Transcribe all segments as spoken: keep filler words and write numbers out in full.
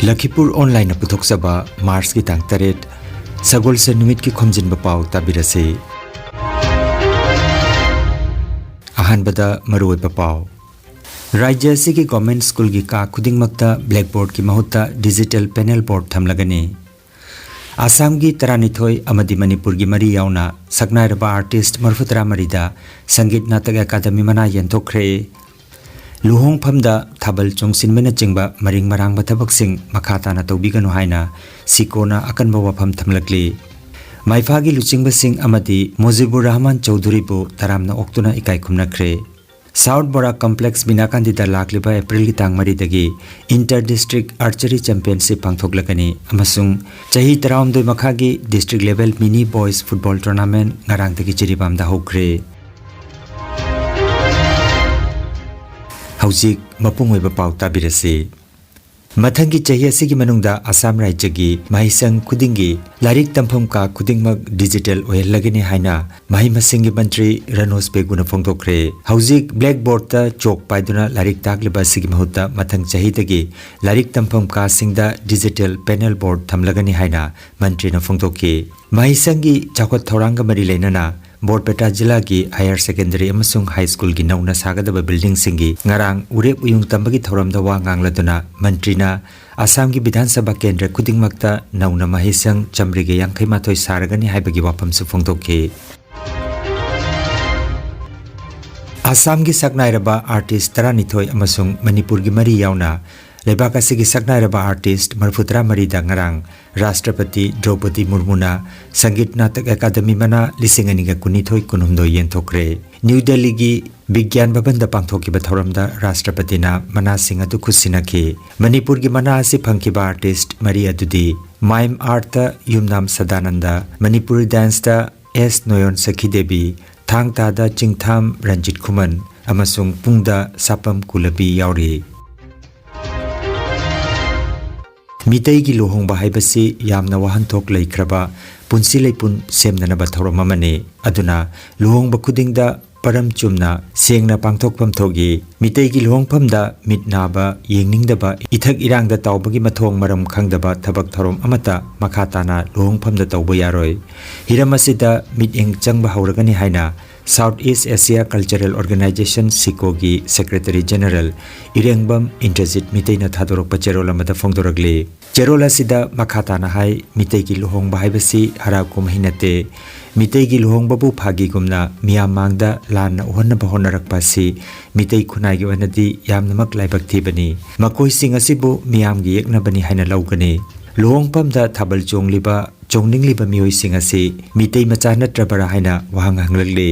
ꯂꯈꯤꯄꯨꯔ ꯑꯣꯟꯂꯥꯏꯟꯅ ꯄꯨꯊꯣꯛꯆꯕ ꯃꯥꯔꯆꯀꯤ ꯇꯥꯡ ꯇꯔꯦꯠ, ꯁꯒꯣꯜꯁꯦꯟ ꯅꯨꯃꯤꯠꯀꯤ ꯈꯣꯝꯖꯤꯟꯕ ꯄꯥꯎ ꯇꯥꯕꯤꯔꯁꯤ꯫ ꯑꯍꯥꯟꯕꯗ ꯃꯔꯨꯑꯣꯏꯕ ꯄꯥꯎ꯫ ꯔꯥꯖ꯭ꯌ ꯑꯁꯤꯒꯤ ꯒꯣꯔꯃꯦꯟ ꯁ꯭ꯀꯨꯜꯒꯤ ꯀꯥ ꯈꯨꯗꯤꯡꯃꯛꯇ ꯕ꯭ꯂꯦꯛꯕꯣꯔꯗꯀꯤ ꯃꯍꯨꯠꯇ ꯗꯤꯖꯤꯇꯦꯜ ꯄꯦꯅꯦꯜ ꯕꯣꯔꯗ ꯊꯝꯂꯒꯅꯤ꯫ ꯑꯁꯥꯝꯒꯤ ꯇꯔꯥꯅꯤꯊꯣꯏ ꯑꯃꯗꯤ ꯃꯅꯤꯄꯨꯔꯒꯤ ꯃꯔꯤ ꯌꯥꯎꯅ ꯁꯛꯅꯥꯏꯔꯕ ꯑꯥꯔꯇꯤꯁ꯭ꯠ ꯃꯔꯤꯐꯨꯇꯔꯥ ꯃꯔꯤꯗ ꯁꯪꯒꯤꯠ ꯅꯥꯇꯛ ꯑꯦꯀꯥꯗꯃꯤ ꯃꯅꯥ ꯌꯦꯟꯊꯣꯛꯈ꯭ꯔꯦ꯫ ꯂꯨꯍꯣꯡꯐꯝꯗ ꯊꯥꯕꯜ ꯆꯣꯡꯁꯤꯟꯕꯅꯆꯤꯡꯕ ꯃꯔꯤꯡ ꯃꯔꯥꯡꯕ ꯊꯕꯛꯁꯤꯡ ꯃꯈꯥ ꯇꯥꯅ ꯇꯧꯕꯤꯒꯅꯨ ꯍꯥꯏꯅ ꯁꯤꯀꯣꯅ ꯑꯀꯟꯕ ꯋꯥꯐꯝ ꯊꯝꯂꯛꯂꯤ꯫ ꯃꯥꯏꯐꯥꯒꯤ ꯂꯨꯆꯤꯡꯕꯁꯤꯡ ꯑꯃꯗꯤ ꯃꯨꯖꯤꯕꯨꯔ ꯔꯍꯃꯥꯟ ꯆꯧꯙꯨꯔꯤꯕꯨ ꯇꯔꯥꯝꯅ ꯑꯣꯛꯇꯨꯅ ꯏꯀꯥꯏ ꯈꯨꯝꯅꯈ꯭ꯔꯦ꯫ ꯁꯥꯎꯠ ꯕꯣꯔꯥ ꯀꯝꯄ꯭ꯂꯦꯛꯁ ꯕꯤꯅꯥꯀꯥꯟꯗꯤꯗ ꯂꯥꯛꯂꯤꯕ ꯑꯦꯄ꯭ꯔꯤꯜꯒꯤ ꯇꯥꯡ ꯃꯔꯤꯗꯒꯤ ꯏꯟꯇꯔ ꯗꯤꯁꯇ꯭ꯔꯤꯛ ꯑꯥꯔꯆꯔꯤ ꯆꯦꯝꯄꯤꯌꯟꯁꯤꯞ ꯄꯥꯡꯊꯣꯛꯂꯒꯅꯤ ꯑꯃꯁꯨꯡ ꯆꯍꯤ ꯇꯔꯥꯍꯨꯝꯗꯣꯏ ꯃꯈꯥꯒꯤ ꯗꯤꯁꯇ꯭ꯔꯤꯛ ꯂꯦꯚꯦꯜ ꯃꯤꯅꯤ ꯕꯣꯏꯁ ꯐꯨꯠꯕꯣꯜ ꯇꯣꯔꯅꯥꯃꯦꯟꯠ ꯉꯔꯥꯡꯗꯒꯤ ꯖꯤꯔꯤꯕꯥꯝꯗ ꯍꯧꯈ꯭ꯔꯦ꯫ ꯍꯧꯖꯤꯛ ꯃꯄꯨꯡ ꯑꯣꯏꯕ ꯄꯥꯎ ꯇꯥꯕꯤꯔꯁꯤ꯫ ꯃꯊꯪꯒꯤ ꯆꯍꯤ ꯑꯁꯤꯒꯤ ꯃꯅꯨꯡꯗ ꯑꯁꯥꯝ ꯔꯥꯖ꯭ꯌꯒꯤ ꯃꯍꯩꯁꯪ ꯈꯨꯗꯤꯡꯒꯤ ꯂꯥꯏꯔꯤꯛ ꯇꯝꯐꯝ ꯀꯥ ꯈꯨꯗꯤꯡꯃꯛ ꯗꯤꯖꯤꯇꯦꯜ ꯑꯣꯏꯍꯜꯂꯒꯅꯤ ꯍꯥꯏꯅ ꯃꯍꯩ ꯃꯁꯤꯡꯒꯤ ꯃꯟꯇ꯭ꯔꯤ ꯔꯅꯣꯖ ꯄꯦꯒꯨꯅ ꯐꯣꯡꯗꯣꯛꯈ꯭ꯔꯦ꯫ ꯍꯧꯖꯤꯛ ꯕ꯭ꯂꯦꯛꯕꯣꯔꯗꯇ ꯆꯣꯛ ꯄꯥꯏꯗꯨꯅ ꯂꯥꯏꯔꯤꯛ ꯇꯥꯛꯂꯤꯕ ꯑꯁꯤꯒꯤ ꯃꯍꯨꯠꯇ ꯃꯊꯪ ꯆꯍꯤꯗꯒꯤ ꯂꯥꯏꯔꯤꯛ ꯇꯝꯐꯝ ꯀꯥꯁꯤꯡꯗ ꯗꯤꯖꯤꯇꯦꯜ ꯄꯦꯅꯦꯜ ꯕꯣꯔꯗ ꯊꯝꯂꯒꯅꯤ ꯍꯥꯏꯅ ꯃꯟꯇ꯭ꯔꯤꯅ ꯐꯣꯡꯗꯣꯛꯈꯤ꯫ ꯃꯍꯩꯁꯪꯒꯤ ꯆꯥꯎꯈꯠ ꯊꯧꯔꯥꯡꯒ ꯃꯔꯤ ꯂꯩꯅꯅ ꯕꯣꯔꯄꯦꯇꯥ ꯖꯤꯂꯥꯒꯤ ꯍꯥꯌꯔ ꯁꯦꯀꯦꯟꯗꯔꯤ ꯑꯃꯁꯨꯡ ꯍꯥꯏ ꯁ꯭ꯀꯨꯜꯒꯤ ꯅꯧꯅ ꯁꯥꯒꯗꯕ ꯕꯤꯜꯗꯤꯡꯁꯤꯡꯒꯤ ꯉꯔꯥꯡ ꯎꯔꯦꯞ ꯎꯌꯨꯡ ꯇꯝꯕꯒꯤ ꯊꯧꯔꯝꯗ ꯋꯥ ꯉꯥꯡꯂꯗꯨꯅ ꯃꯟꯇ꯭ꯔꯤꯅ ꯑꯁꯥꯝꯒꯤ ꯕꯤꯙꯥꯟ ꯁꯚꯥ ꯀꯦꯟꯗ꯭ꯔ ꯈꯨꯗꯤꯡꯃꯛꯇ ꯅꯧꯅ ꯃꯍꯩꯁꯪ ꯆꯥꯃꯔꯤꯒ ꯌꯥꯡꯈꯩ ꯃꯥꯊꯣꯏ ꯁꯥꯔꯒꯅꯤ ꯍꯥꯏꯕꯒꯤ ꯋꯥꯐꯝꯁꯨ ꯐꯣꯡꯗꯣꯛꯈꯤ꯫ ꯑꯁꯥꯝꯒꯤ ꯁꯛꯅꯥꯏꯔꯕ ꯑꯥꯔꯇꯤꯁ꯭ꯠ ꯇꯔꯥꯅꯤꯊꯣꯏ ꯑꯃꯁꯨꯡ ꯃꯅꯤꯄꯨꯔꯒꯤ ꯃꯔꯤ ꯌꯥꯎꯅ ꯂꯩꯕꯥꯛ ꯑꯁꯤꯒꯤ ꯁꯛꯅꯥꯏꯔꯕ ꯑꯥꯔꯇꯤꯁ꯭ꯠ ꯃꯔꯤꯐꯨꯇꯔꯥ ꯃꯔꯤꯗ ꯉꯔꯥꯡ ꯔꯥꯁꯇ꯭ꯔꯄꯇꯤ ꯗ꯭ꯔꯧꯄꯗꯤ ꯃꯨꯔꯃꯨꯅ ꯁꯪꯒꯤꯠ ꯅꯥꯇꯛ ꯑꯦꯀꯥꯗꯃꯤ ꯃꯅꯥ ꯂꯤꯁꯤꯡ ꯑꯅꯤꯒ ꯀꯨꯟꯅꯤꯊꯣꯏ ꯀꯨꯟꯍꯨꯝꯗꯣꯏ ꯌꯦꯟꯊꯣꯛꯈ꯭ꯔꯦ꯫ ꯅ꯭ꯌꯨ ꯗꯦꯜꯂꯤꯒꯤ ꯕꯤꯒ꯭ꯌꯥꯟ ꯚꯕꯟꯗ ꯄꯥꯡꯊꯣꯛꯈꯤꯕ ꯊꯧꯔꯝꯗ ꯔꯥꯁꯇ꯭ꯔꯄꯇꯤꯅ ꯃꯅꯥꯁꯤꯡ ꯑꯗꯨ ꯈꯨꯠꯁꯤꯟꯅꯈꯤ꯫ ꯃꯅꯤꯄꯨꯔꯒꯤ ꯃꯅꯥ ꯑꯁꯤ ꯐꯪꯈꯤꯕ ꯑꯥꯔꯇꯤꯁ꯭ꯠ ꯃꯔꯤ ꯑꯗꯨꯗꯤ ꯃꯥꯏꯝ ꯑꯥꯔꯠꯇ ꯌꯨꯝꯅꯥꯝ ꯁꯗꯥꯅꯟꯗ, ꯃꯅꯤꯄꯨꯔꯤ ꯗꯥꯟꯁꯇ ꯑꯦꯁ ꯅꯣꯌꯣꯟ ꯁꯈꯤꯗꯦꯕꯤ, ꯊꯥꯡ ꯇꯥꯗ ꯆꯤꯡꯊꯥꯝ ꯔꯟꯖꯤꯠ ꯈꯨꯃꯟ ꯑꯃꯁꯨꯡ ꯄꯨꯡꯗ ꯁꯥꯄꯝ ꯀꯨꯂꯕꯤ ꯌꯥꯎꯔꯤ꯫ ꯃꯤꯇꯩꯒꯤ ꯂꯨꯍꯣꯡꯕ ꯍꯥꯏꯕꯁꯤ ꯌꯥꯝꯅ ꯋꯥꯍꯟꯊꯣꯛ ꯂꯩꯈ꯭ꯔꯕ ꯄꯨꯟꯁꯤ ꯂꯩꯄꯨꯟ ꯁꯦꯝꯅꯅꯕ ꯊꯧꯔꯝ ꯑꯃꯅꯤ꯫ ꯑꯗꯨꯅ ꯂꯨꯍꯣꯡꯕ ꯈꯨꯗꯤꯡꯗ ꯃꯔꯝ ꯆꯨꯝꯅ ꯁꯦꯡꯅ ꯄꯥꯡꯊꯣꯛꯐꯝ ꯊꯣꯛꯏ꯫ ꯃꯤꯇꯩꯒꯤ ꯂꯨꯍꯣꯡꯐꯝꯗ ꯃꯤꯠ ꯅꯥꯕ, ꯌꯦꯡꯅꯤꯡꯗꯕ, ꯏꯊꯛ ꯏꯔꯥꯡꯗ ꯇꯥꯎꯕꯒꯤ ꯃꯊꯣꯡ ꯃꯔꯝ ꯈꯪꯗꯕ ꯊꯕꯛ ꯊꯧꯔꯝ ꯑꯃꯠꯇ ꯃꯈꯥ ꯇꯥꯅ ꯂꯨꯍꯣꯡꯐꯝꯗ ꯇꯧꯕ ꯌꯥꯔꯣꯏ꯫ ꯍꯤꯔꯝ ꯑꯁꯤꯗ ꯃꯤꯠꯌꯦꯡ ꯆꯪꯕ ꯍꯧꯔꯒꯅꯤ ꯍꯥꯏꯅ South East Asia Cultural Organization, ꯁꯤꯀꯣꯒꯤ Secretary General ꯏꯔꯦꯡꯕꯝ Indrajit ꯃꯤꯇꯩꯅ ꯊꯥꯗꯣꯔꯛꯄ ꯆꯦꯔꯣꯜ ꯑꯃꯗ ꯐꯣꯡꯗꯣꯔꯛꯂꯤ꯫ ꯆꯦꯔꯣꯜ ꯑꯁꯤꯗ ꯃꯈꯥ ꯇꯥꯅ ꯍꯥꯏ, ꯃꯤꯇꯩꯒꯤ ꯂꯨꯍꯣꯡꯕ ꯍꯥꯏꯕꯁꯤ ꯍꯔꯥꯎ ꯀꯨꯝꯍꯩ ꯅꯠꯇꯦ꯫ ꯃꯤꯇꯩꯒꯤ ꯂꯨꯍꯣꯡꯕꯕꯨ ꯐꯥꯒꯤꯒꯨꯝꯅ ꯃꯤꯌꯥꯝ ꯃꯥꯡꯗ ꯂꯥꯟꯅ ꯎꯍꯟꯅꯕ ꯍꯣꯠꯅꯔꯛꯄ ꯑꯁꯤ ꯃꯤꯇꯩ ꯈꯨꯟꯅꯥꯏꯒꯤ ꯑꯣꯏꯅꯗꯤ ꯌꯥꯝꯅꯃꯛ ꯂꯥꯏꯕꯛ ꯊꯤꯕꯅꯤ꯫ ꯃꯈꯣꯏꯁꯤꯡ ꯑꯁꯤꯕꯨ ꯃꯤꯌꯥꯝꯒꯤ ꯌꯦꯛꯅꯕꯅꯤ ꯍꯥꯏꯅ ꯂꯧꯒꯅꯤ꯫ ꯂꯨꯍꯣꯡꯐꯝꯗ ꯊꯥꯕꯜ ꯆꯣꯡꯂꯤꯕ, ꯆꯣꯡꯅꯤꯡꯂꯤꯕ ꯃꯤꯑꯣꯏꯁꯤꯡ ꯑꯁꯤ ꯃꯤꯇꯩ ꯃꯆꯥ ꯅꯠꯇ꯭ꯔꯕꯔꯥ ꯍꯥꯏꯅ ꯋꯥꯍꯪ ꯍꯪꯂꯛꯂꯤ꯫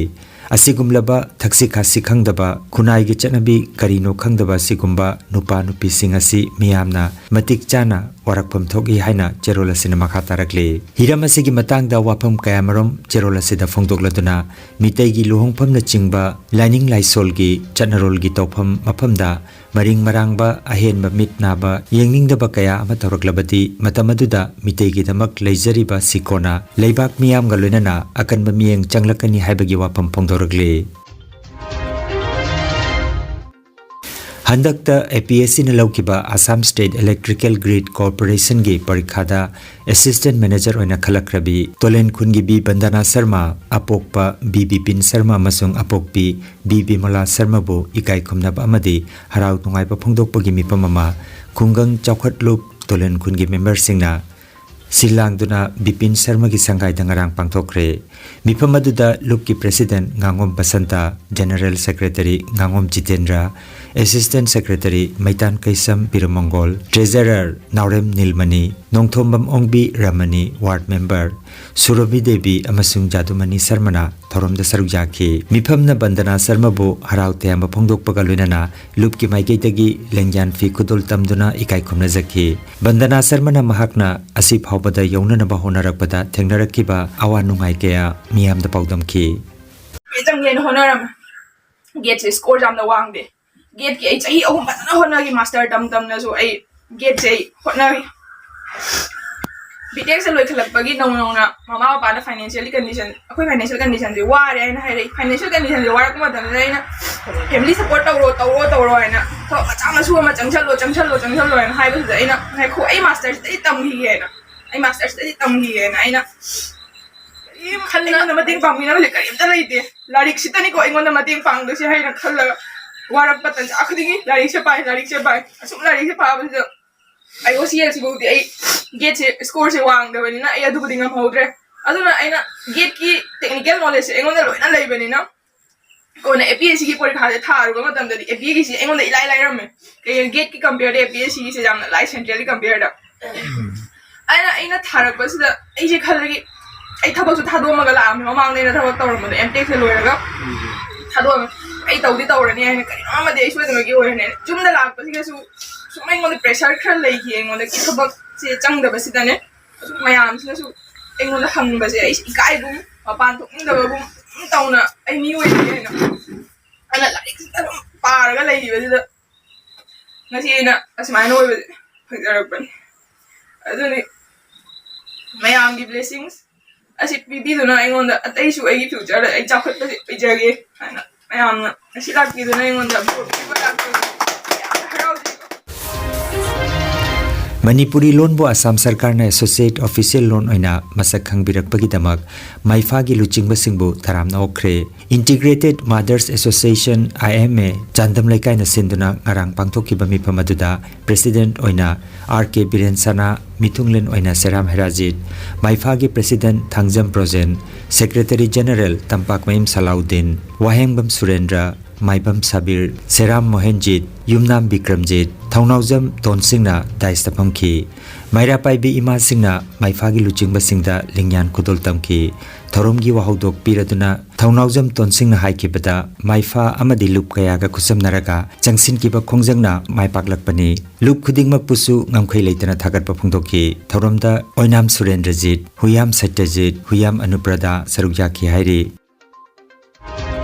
ꯑꯁꯤꯒꯨꯝꯂꯕ ꯊꯛꯁꯤ ꯈꯥꯁꯤ ꯈꯪꯗꯕ, ꯈꯨꯟꯅꯥꯏꯒꯤ ꯆꯠꯅꯕꯤ ꯀꯔꯤꯅꯣ ꯈꯪꯗꯕ ꯑꯁꯤꯒꯨꯝꯕ ꯅꯨꯄꯥ ꯅꯨꯄꯤꯁꯤꯡ ꯑꯁꯤ ꯃꯤꯌꯥꯝꯅ ꯃꯇꯤꯛ ꯆꯥꯅ ꯋꯥꯔꯛꯐꯝ ꯊꯣꯛꯏ ꯍꯥꯏꯅ ꯆꯦꯔꯣꯜ ꯑꯁꯤꯅ ꯃꯈꯥ ꯇꯥꯔꯛꯂꯤ꯫ ꯍꯤꯔꯝ ꯑꯁꯤꯒꯤ ꯃꯇꯥꯡꯗ ꯋꯥꯐꯝ ꯀꯌꯥꯃꯔꯨꯝ ꯆꯦꯔꯣꯜ ꯑꯁꯤꯗ ꯐꯣꯡꯗꯣꯛꯂꯗꯨꯅ ꯃꯤꯇꯩꯒꯤ ꯂꯨꯍꯣꯡꯐꯝꯅꯆꯤꯡꯕ ꯂꯥꯏꯅꯤꯡ ꯂꯥꯏꯁꯣꯜꯒꯤ ꯆꯠꯅꯔꯣꯜꯒꯤ ꯇꯧꯐꯝ ꯃꯐꯝꯗ ꯃꯔꯤꯡ ꯃꯔꯥꯡꯕ, ꯑꯍꯦꯟꯕ ꯃꯤꯠ ꯅꯥꯕ, ꯌꯦꯡꯅꯤꯡꯗꯕ ꯀꯌꯥ ꯑꯃ ꯇꯧꯔꯛꯂꯕꯗꯤ ꯃꯇꯝ ꯑꯗꯨꯗ ꯃꯤꯇꯩꯒꯤꯗꯃꯛ ꯂꯩꯖꯔꯤꯕ ꯁꯤꯀꯣꯅ ꯂꯩꯕꯥꯛ ꯃꯤꯌꯥꯝꯒ ꯂꯣꯏꯅꯅ ꯑꯀꯟꯕ ꯃꯤꯠꯌꯦꯡ ꯆꯪꯂꯛꯀꯅꯤ ꯍꯥꯏꯕꯒꯤ ꯋꯥꯐꯝ ꯐꯣꯡꯗꯣꯔꯛꯂꯤ꯫ ꯍꯟꯗꯛꯇ APSCꯅ ꯂꯧꯈꯤꯕ Assam State Electrical Grid Corporationꯒꯤ ꯄꯔꯤꯈꯥꯗ Assistant Manager ꯑꯣꯏꯅ ꯈꯜꯂꯛꯈ꯭ꯔꯕꯤ ꯇꯣꯂꯦꯟ ꯈꯨꯟꯒꯤ ꯕꯤ ꯕꯟꯗꯅꯥ ꯁꯔꯃ, ꯑꯄꯣꯛꯄ ꯕꯤ ꯕꯤꯄꯤꯟ ꯁꯔꯃ ꯑꯃꯁꯨꯡ ꯑꯄꯣꯛꯄꯤ ꯕꯤ ꯕꯤꯃꯂꯥ ꯁꯔꯃꯕꯨ ꯏꯀꯥꯏ ꯈꯨꯝꯅꯕ ꯑꯃꯗꯤ ꯍꯔꯥꯎ ꯅꯨꯡꯉꯥꯏꯕ ꯐꯣꯡꯗꯣꯛꯄꯒꯤ ꯃꯤꯐꯝ ꯑꯃ ꯈꯨꯡꯒꯪ ꯆꯥꯎꯈꯠ ꯂꯨꯞ ꯇꯣꯂꯦꯟ ꯈꯨꯟꯒꯤ memberꯁꯤꯡꯅ ꯁꯤꯜ ꯂꯥꯡꯗꯨꯅ ꯕꯤꯄꯤꯟ ꯁꯔꯃꯒꯤ ꯁꯪꯒꯥꯏꯗ ꯉꯔꯥꯡ ꯄꯥꯡꯊꯣꯛꯈ꯭ꯔꯦ꯫ ꯃꯤꯐꯝ ꯑꯗꯨꯗ ꯂꯨꯞꯀꯤ President ꯉꯥꯉꯣꯝ Basanta, General Secretary ꯉꯥꯉꯣꯝ Jitendra, Assistant Secretary ꯃꯩꯇꯥꯟ ꯀꯩꯁꯝ ꯕꯤꯔꯃꯪꯒꯣꯜ, Treasurer ꯅꯥꯎꯔꯦꯝ ꯅꯤꯜꯃꯅꯤ, ꯅꯣꯡꯊꯣꯝꯕꯝ ꯑꯣꯡꯕꯤ ꯔꯃꯅꯤ, Ward Member ꯁꯨꯔꯚꯤ ꯗꯦꯕꯤ ꯑꯃꯁꯨꯡ ꯖꯥꯗꯨꯃꯅꯤ ꯁꯔꯃꯅ ꯊꯧꯔꯝꯗ ꯁꯔꯨꯛ ꯌꯥꯈꯤ꯫ ꯃꯤꯐꯝꯅ ꯕꯟꯗꯅꯥ ꯁꯔꯃꯕꯨ ꯍꯔꯥꯎ ꯇꯌꯥꯝꯕ ꯐꯣꯡꯗꯣꯛꯄꯒ ꯂꯣꯏꯅꯅ ꯂꯨꯞꯀꯤ ꯃꯥꯏꯀꯩꯗꯒꯤ ꯂꯦꯡꯌꯥꯟ ꯐꯤ ꯈꯨꯗꯣꯜ ꯇꯝꯗꯨꯅ ꯏꯀꯥꯏ ꯈꯨꯝꯅꯖꯈꯤ꯫ ꯕꯟꯗꯅꯥ ꯁꯔꯃꯅ ꯃꯍꯥꯛꯅ ꯑꯁꯤ ꯐꯥꯎꯕꯗ ꯌꯧꯅꯅꯕ ꯍꯣꯠꯅꯔꯛꯄꯗ ꯊꯦꯡꯅꯔꯛꯈꯤꯕ ꯑꯋꯥ ꯅꯨꯡꯉꯥꯏ ꯀꯌꯥ ꯃꯤꯌꯥꯝꯗ ꯄꯥꯎꯗꯝꯈꯤ꯫ ꯆꯪꯒꯦꯅ ꯍꯣꯠꯅꯔꯝꯃꯦ꯫ ꯒꯦꯠꯁꯦ score ꯌꯥꯝꯅ ꯋꯥꯡꯗꯦ꯫ ꯒꯦꯠꯀꯤ ꯑꯩ ꯆꯍꯤ ꯑꯍꯨꯝ ꯐꯖꯅ ꯍꯣꯠꯅꯈꯤ, master ꯇꯝ ꯇꯝꯅꯁꯨ ꯑꯩ ꯒꯦꯠꯁꯦ ꯑꯩ ꯍꯣꯠꯅꯔꯤ꯫ ꯕꯤꯇꯦꯛꯁꯦ ꯂꯣꯏꯈꯠꯂꯛꯄꯒꯤ ꯅꯧ ꯅꯧꯅ ꯃꯃꯥ ꯕꯕꯥꯅ financially condition, ꯑꯩꯈꯣꯏ financial conditionꯁꯦ ꯋꯥꯔꯦ ꯍꯥꯏꯅ ꯍꯥꯏꯔꯛꯏ꯫ Financial conditionꯁꯦ ꯋꯥꯔꯛꯄ ꯃꯇꯝꯗ ꯑꯩꯅ family support ꯇꯧꯔꯣ, ꯇꯧꯔꯣ, ꯇꯧꯔꯣ ꯍꯥꯏꯅ ꯊꯕꯛ ꯃꯆꯥ ꯃꯁꯨ ꯑꯃ ꯆꯪꯁꯜꯂꯣ, ꯆꯪꯁꯜꯂꯣ, ꯆꯪꯁꯜꯂꯣ ꯍꯥꯏꯅ ꯍꯥꯏꯕꯁꯤꯗ ꯑꯩꯅ ꯉꯥꯏꯈꯣ, ꯑꯩ masterꯁꯤꯗ ꯑꯩ ꯇꯝꯈꯤꯒꯦꯅ, ꯑꯩ masterꯁꯤꯗ ꯑꯩ ꯇꯝꯈꯤꯒꯦꯅ ꯑꯩꯅ ꯀꯔꯤꯝ ꯈꯟꯅ ꯑꯩꯉꯣꯟꯗ ꯃꯇꯦꯡ ꯄꯥꯡꯕꯤꯅꯕꯁꯦ ꯀꯔꯤꯝꯇ ꯂꯩꯇꯦ꯫ ꯂꯥꯏꯔꯤꯛꯁꯤꯗꯅꯤꯀꯣ ꯑꯩꯉꯣꯟꯗ ꯃꯇꯦꯡ ꯄꯥꯡꯗꯣꯏꯁꯦ ꯍꯥꯏꯅ ꯈꯜꯂꯒ ꯋꯥꯔꯛꯄ ꯇꯟꯖꯥ ꯈꯨꯗꯤꯡꯒꯤ ꯂꯥꯏꯔꯤꯛꯁꯦ ꯄꯥꯏ, ꯂꯥꯏꯔꯤꯛꯁꯦ ꯄꯥꯏ꯫ ꯑꯁꯨꯝ ꯂꯥꯏꯔꯤꯛꯁꯦ ꯄꯥꯕꯁꯤꯗ ꯑꯩ OCLꯁꯤꯐꯥꯎꯗꯤ ꯑꯩ gateꯁꯦ scoreꯁꯦ ꯋꯥꯡꯗꯕꯅꯤꯅ ꯑꯩ ꯑꯗꯨꯕꯨꯗꯤ ꯉꯝꯍꯧꯗ꯭ꯔꯦ꯫ ꯑꯗꯨꯅ ꯑꯩꯅ gateꯀꯤ technical knowledgeꯁꯦ ꯑꯩꯉꯣꯟꯗ ꯂꯣꯏꯅ ꯂꯩꯕꯅꯤꯅ ꯀꯣꯟꯅ APSCꯒꯤ ꯄꯔꯤꯈꯥꯁꯦ ꯊꯥꯔꯨꯕ ꯃꯇꯝꯗꯗꯤ APSCꯁꯦ ꯑꯩꯉꯣꯟꯗ ꯏꯂꯥꯏ ꯂꯥꯏꯔꯝꯃꯦ꯫ ꯀꯩꯒꯤꯅꯣ, gateꯀꯤ compareꯗ APSCꯒꯤꯁꯦ ꯌꯥꯝꯅ ꯂꯥꯏ, centralꯒꯤ compareꯗ꯫ ꯑꯩꯅ, ꯑꯩꯅ ꯊꯥꯔꯛꯄꯁꯤꯗ ꯑꯩꯁꯦ ꯈꯜꯂꯒꯤ ꯑꯩ ꯊꯕꯛꯁꯨ ꯊꯥꯗꯣꯛꯑꯝꯃꯒ ꯂꯥꯛꯑꯝꯃꯦ꯫ ꯃꯃꯥꯡꯗ ꯑꯩꯅ ꯊꯕꯛ ꯇꯧꯔꯝꯕꯗꯣ, M.Techꯁꯦ ꯂꯣꯏꯔꯒ ꯊꯥꯗꯣꯛꯑꯝꯃꯦ꯫ ꯑꯩ ꯇꯧꯗꯤ ꯇꯧꯔꯅꯤ ꯍꯥꯏꯅ, ꯀꯔꯤꯅꯣ ꯑꯃꯗꯤ ꯑꯩ ꯁꯣꯏꯗꯅꯃꯛꯀꯤ ꯑꯣꯏꯔꯅꯤ ꯍꯥꯏꯅ꯫ ꯌꯨꯝꯗ ꯂꯥꯛꯄꯁꯤꯗꯁꯨ ꯁꯨꯝ ꯑꯩꯉꯣꯟꯗ pressure ꯈꯔ ꯂꯩꯈꯤ, ꯑꯩꯉꯣꯟꯗ ꯊꯕꯛꯁꯦ ꯆꯪꯗꯕꯁꯤꯗꯅꯦ꯫ ꯑꯁꯨꯝ ꯃꯌꯥꯝꯁꯤꯅꯁꯨ ꯑꯩꯉꯣꯟꯗ ꯍꯪꯕꯁꯦ ꯑꯩꯁꯦ ꯏꯀꯥꯏꯒꯨꯝ, ꯃꯄꯥꯟ ꯊꯣꯛꯅꯤꯡꯗꯕꯒꯨꯝ ꯑꯗꯨꯝ ꯇꯧꯅ ꯑꯩ ꯃꯤꯑꯣꯏꯕꯅꯤ ꯍꯥꯏꯅ ꯑꯩꯅ ꯂꯥꯏꯔꯤꯛꯁꯤꯗ ꯑꯗꯨꯝ ꯄꯥꯔꯒ ꯂꯩꯈꯤꯕꯁꯤꯗ ꯉꯁꯤ ꯑꯩꯅ ꯑꯁꯨꯃꯥꯏꯅ ꯑꯣꯏꯕꯁꯦ ꯐꯪꯖꯔꯛꯄꯅꯤ꯫ ꯑꯗꯨꯅꯤ ꯃꯌꯥꯝꯒꯤ blessings ꯑꯁꯤ ꯄꯤꯕꯤꯗꯨꯅ ꯑꯩꯉꯣꯟꯗ ꯑꯇꯩꯁꯨ ꯑꯩꯒꯤ futureꯗ ꯑꯩ ꯆꯥꯎꯈꯠꯄꯁꯦ ꯑꯣꯏꯖꯒꯦ ꯍꯥꯏꯅ ꯃꯌꯥꯝꯅ ꯉꯁꯤ ꯂꯥꯛꯄꯤꯗꯨꯅ ꯑꯩꯉꯣꯟꯗ vote ꯄꯤꯕ ꯂꯥꯛꯄꯤꯕꯁꯦ ꯌꯥꯝꯅ ꯍꯔꯥꯎꯖꯩꯀꯣ꯫ ꯃꯅꯤꯄꯨꯔꯤ ꯂꯣꯟꯕꯨ ꯑꯁꯥꯝ ꯁꯔꯀꯥꯔꯅ associate official ꯂꯣꯟ ꯑꯣꯏꯅ ꯃꯁꯛ ꯈꯪꯕꯤꯔꯛꯄꯒꯤꯗꯃꯛ ꯃꯥꯏꯐꯥꯒꯤ ꯂꯨꯆꯤꯡꯕꯁꯤꯡꯕꯨ ꯇꯔꯥꯝꯅ ꯑꯣꯛꯈ꯭ꯔꯦ꯫ Integrated Mothers Association, IMA, Chandam ꯂꯩꯀꯥꯏꯅ ꯁꯤꯟꯗꯨꯅ ꯉꯔꯥꯡ ꯄꯥꯡꯊꯣꯛꯈꯤꯕ ꯃꯤꯐꯝ ꯑꯗꯨꯗ president ꯑꯣꯏꯅ R K ꯕꯤꯔꯦꯟ ꯁꯅꯥ, ꯃꯤꯊꯨꯡꯂꯦꯟ ꯑꯣꯏꯅ ꯁꯦꯔꯥꯝ ꯍꯦꯔꯥꯖꯤꯠ, ꯃꯥꯏꯐꯥꯒꯤ president Thangjam Brojen, secretary general ꯇꯝꯄꯥꯛꯃꯌꯨꯝ ꯁꯂꯥꯎꯗꯤꯟ, ꯋꯥꯍꯦꯡꯕꯝ ꯁꯨꯔꯦꯟꯗ꯭ꯔ, ꯃꯥꯏꯕꯝ ꯁꯥꯕꯤꯔ, ꯁꯦꯔꯥꯝ ꯃꯣꯍꯦꯟꯖꯤꯠ, ꯌꯨꯝꯅꯥꯝ ꯕꯤꯀ꯭ꯔꯝꯖꯤꯠ, ꯊꯧꯅꯥꯎꯖꯝ ꯇꯣꯟꯁꯤꯡꯅ dais ꯇ ꯐꯝꯈꯤ꯫ ꯃꯩꯔꯥ ꯄꯥꯏꯕꯤ ꯏꯃꯥꯁꯤꯡꯅ ꯃꯥꯏꯐꯥꯒꯤ ꯂꯨꯆꯤꯡꯕꯁꯤꯡꯗ ꯂꯤꯡꯌꯥꯟ ꯈꯨꯗꯣꯜ ꯇꯝꯈꯤ꯫ ꯊꯧꯔꯝꯒꯤ ꯋꯥꯍꯧꯗꯣꯛ ꯄꯤꯔꯗꯨꯅ ꯊꯧꯅꯥꯎꯖꯝ ꯇꯣꯟꯁꯤꯡꯅ ꯍꯥꯏꯈꯤꯕꯗ, ꯃꯥꯏꯐꯥ ꯑꯃꯗꯤ ꯂꯨꯞ ꯀꯌꯥꯒ ꯈꯨꯠꯁꯝꯅꯔꯒ ꯆꯪꯁꯤꯟꯈꯤꯕ ꯈꯣꯡꯖꯪꯅ ꯃꯥꯏ ꯄꯥꯛꯂꯛꯄꯅꯤ꯫ ꯂꯨꯞ ꯈꯨꯗꯤꯡꯃꯛꯄꯨꯁꯨ ꯉꯝꯈꯩ ꯂꯩꯇꯅ ꯊꯥꯒꯠꯄ ꯐꯣꯡꯗꯣꯛꯈꯤ꯫ ꯊꯧꯔꯝꯗ ꯑꯣꯏꯅꯥꯝ ꯁꯨꯔꯦꯟꯗ꯭ꯔꯖꯤꯠ, ꯍꯨꯌꯥꯝ ꯁꯠꯇ꯭ꯌꯖꯤꯠ, ꯍꯨꯌꯥꯝ ꯑꯅꯨꯄ꯭ꯔꯗꯥ ꯁꯔꯨꯛ ꯌꯥꯈꯤ ꯍꯥꯏꯔꯤ꯫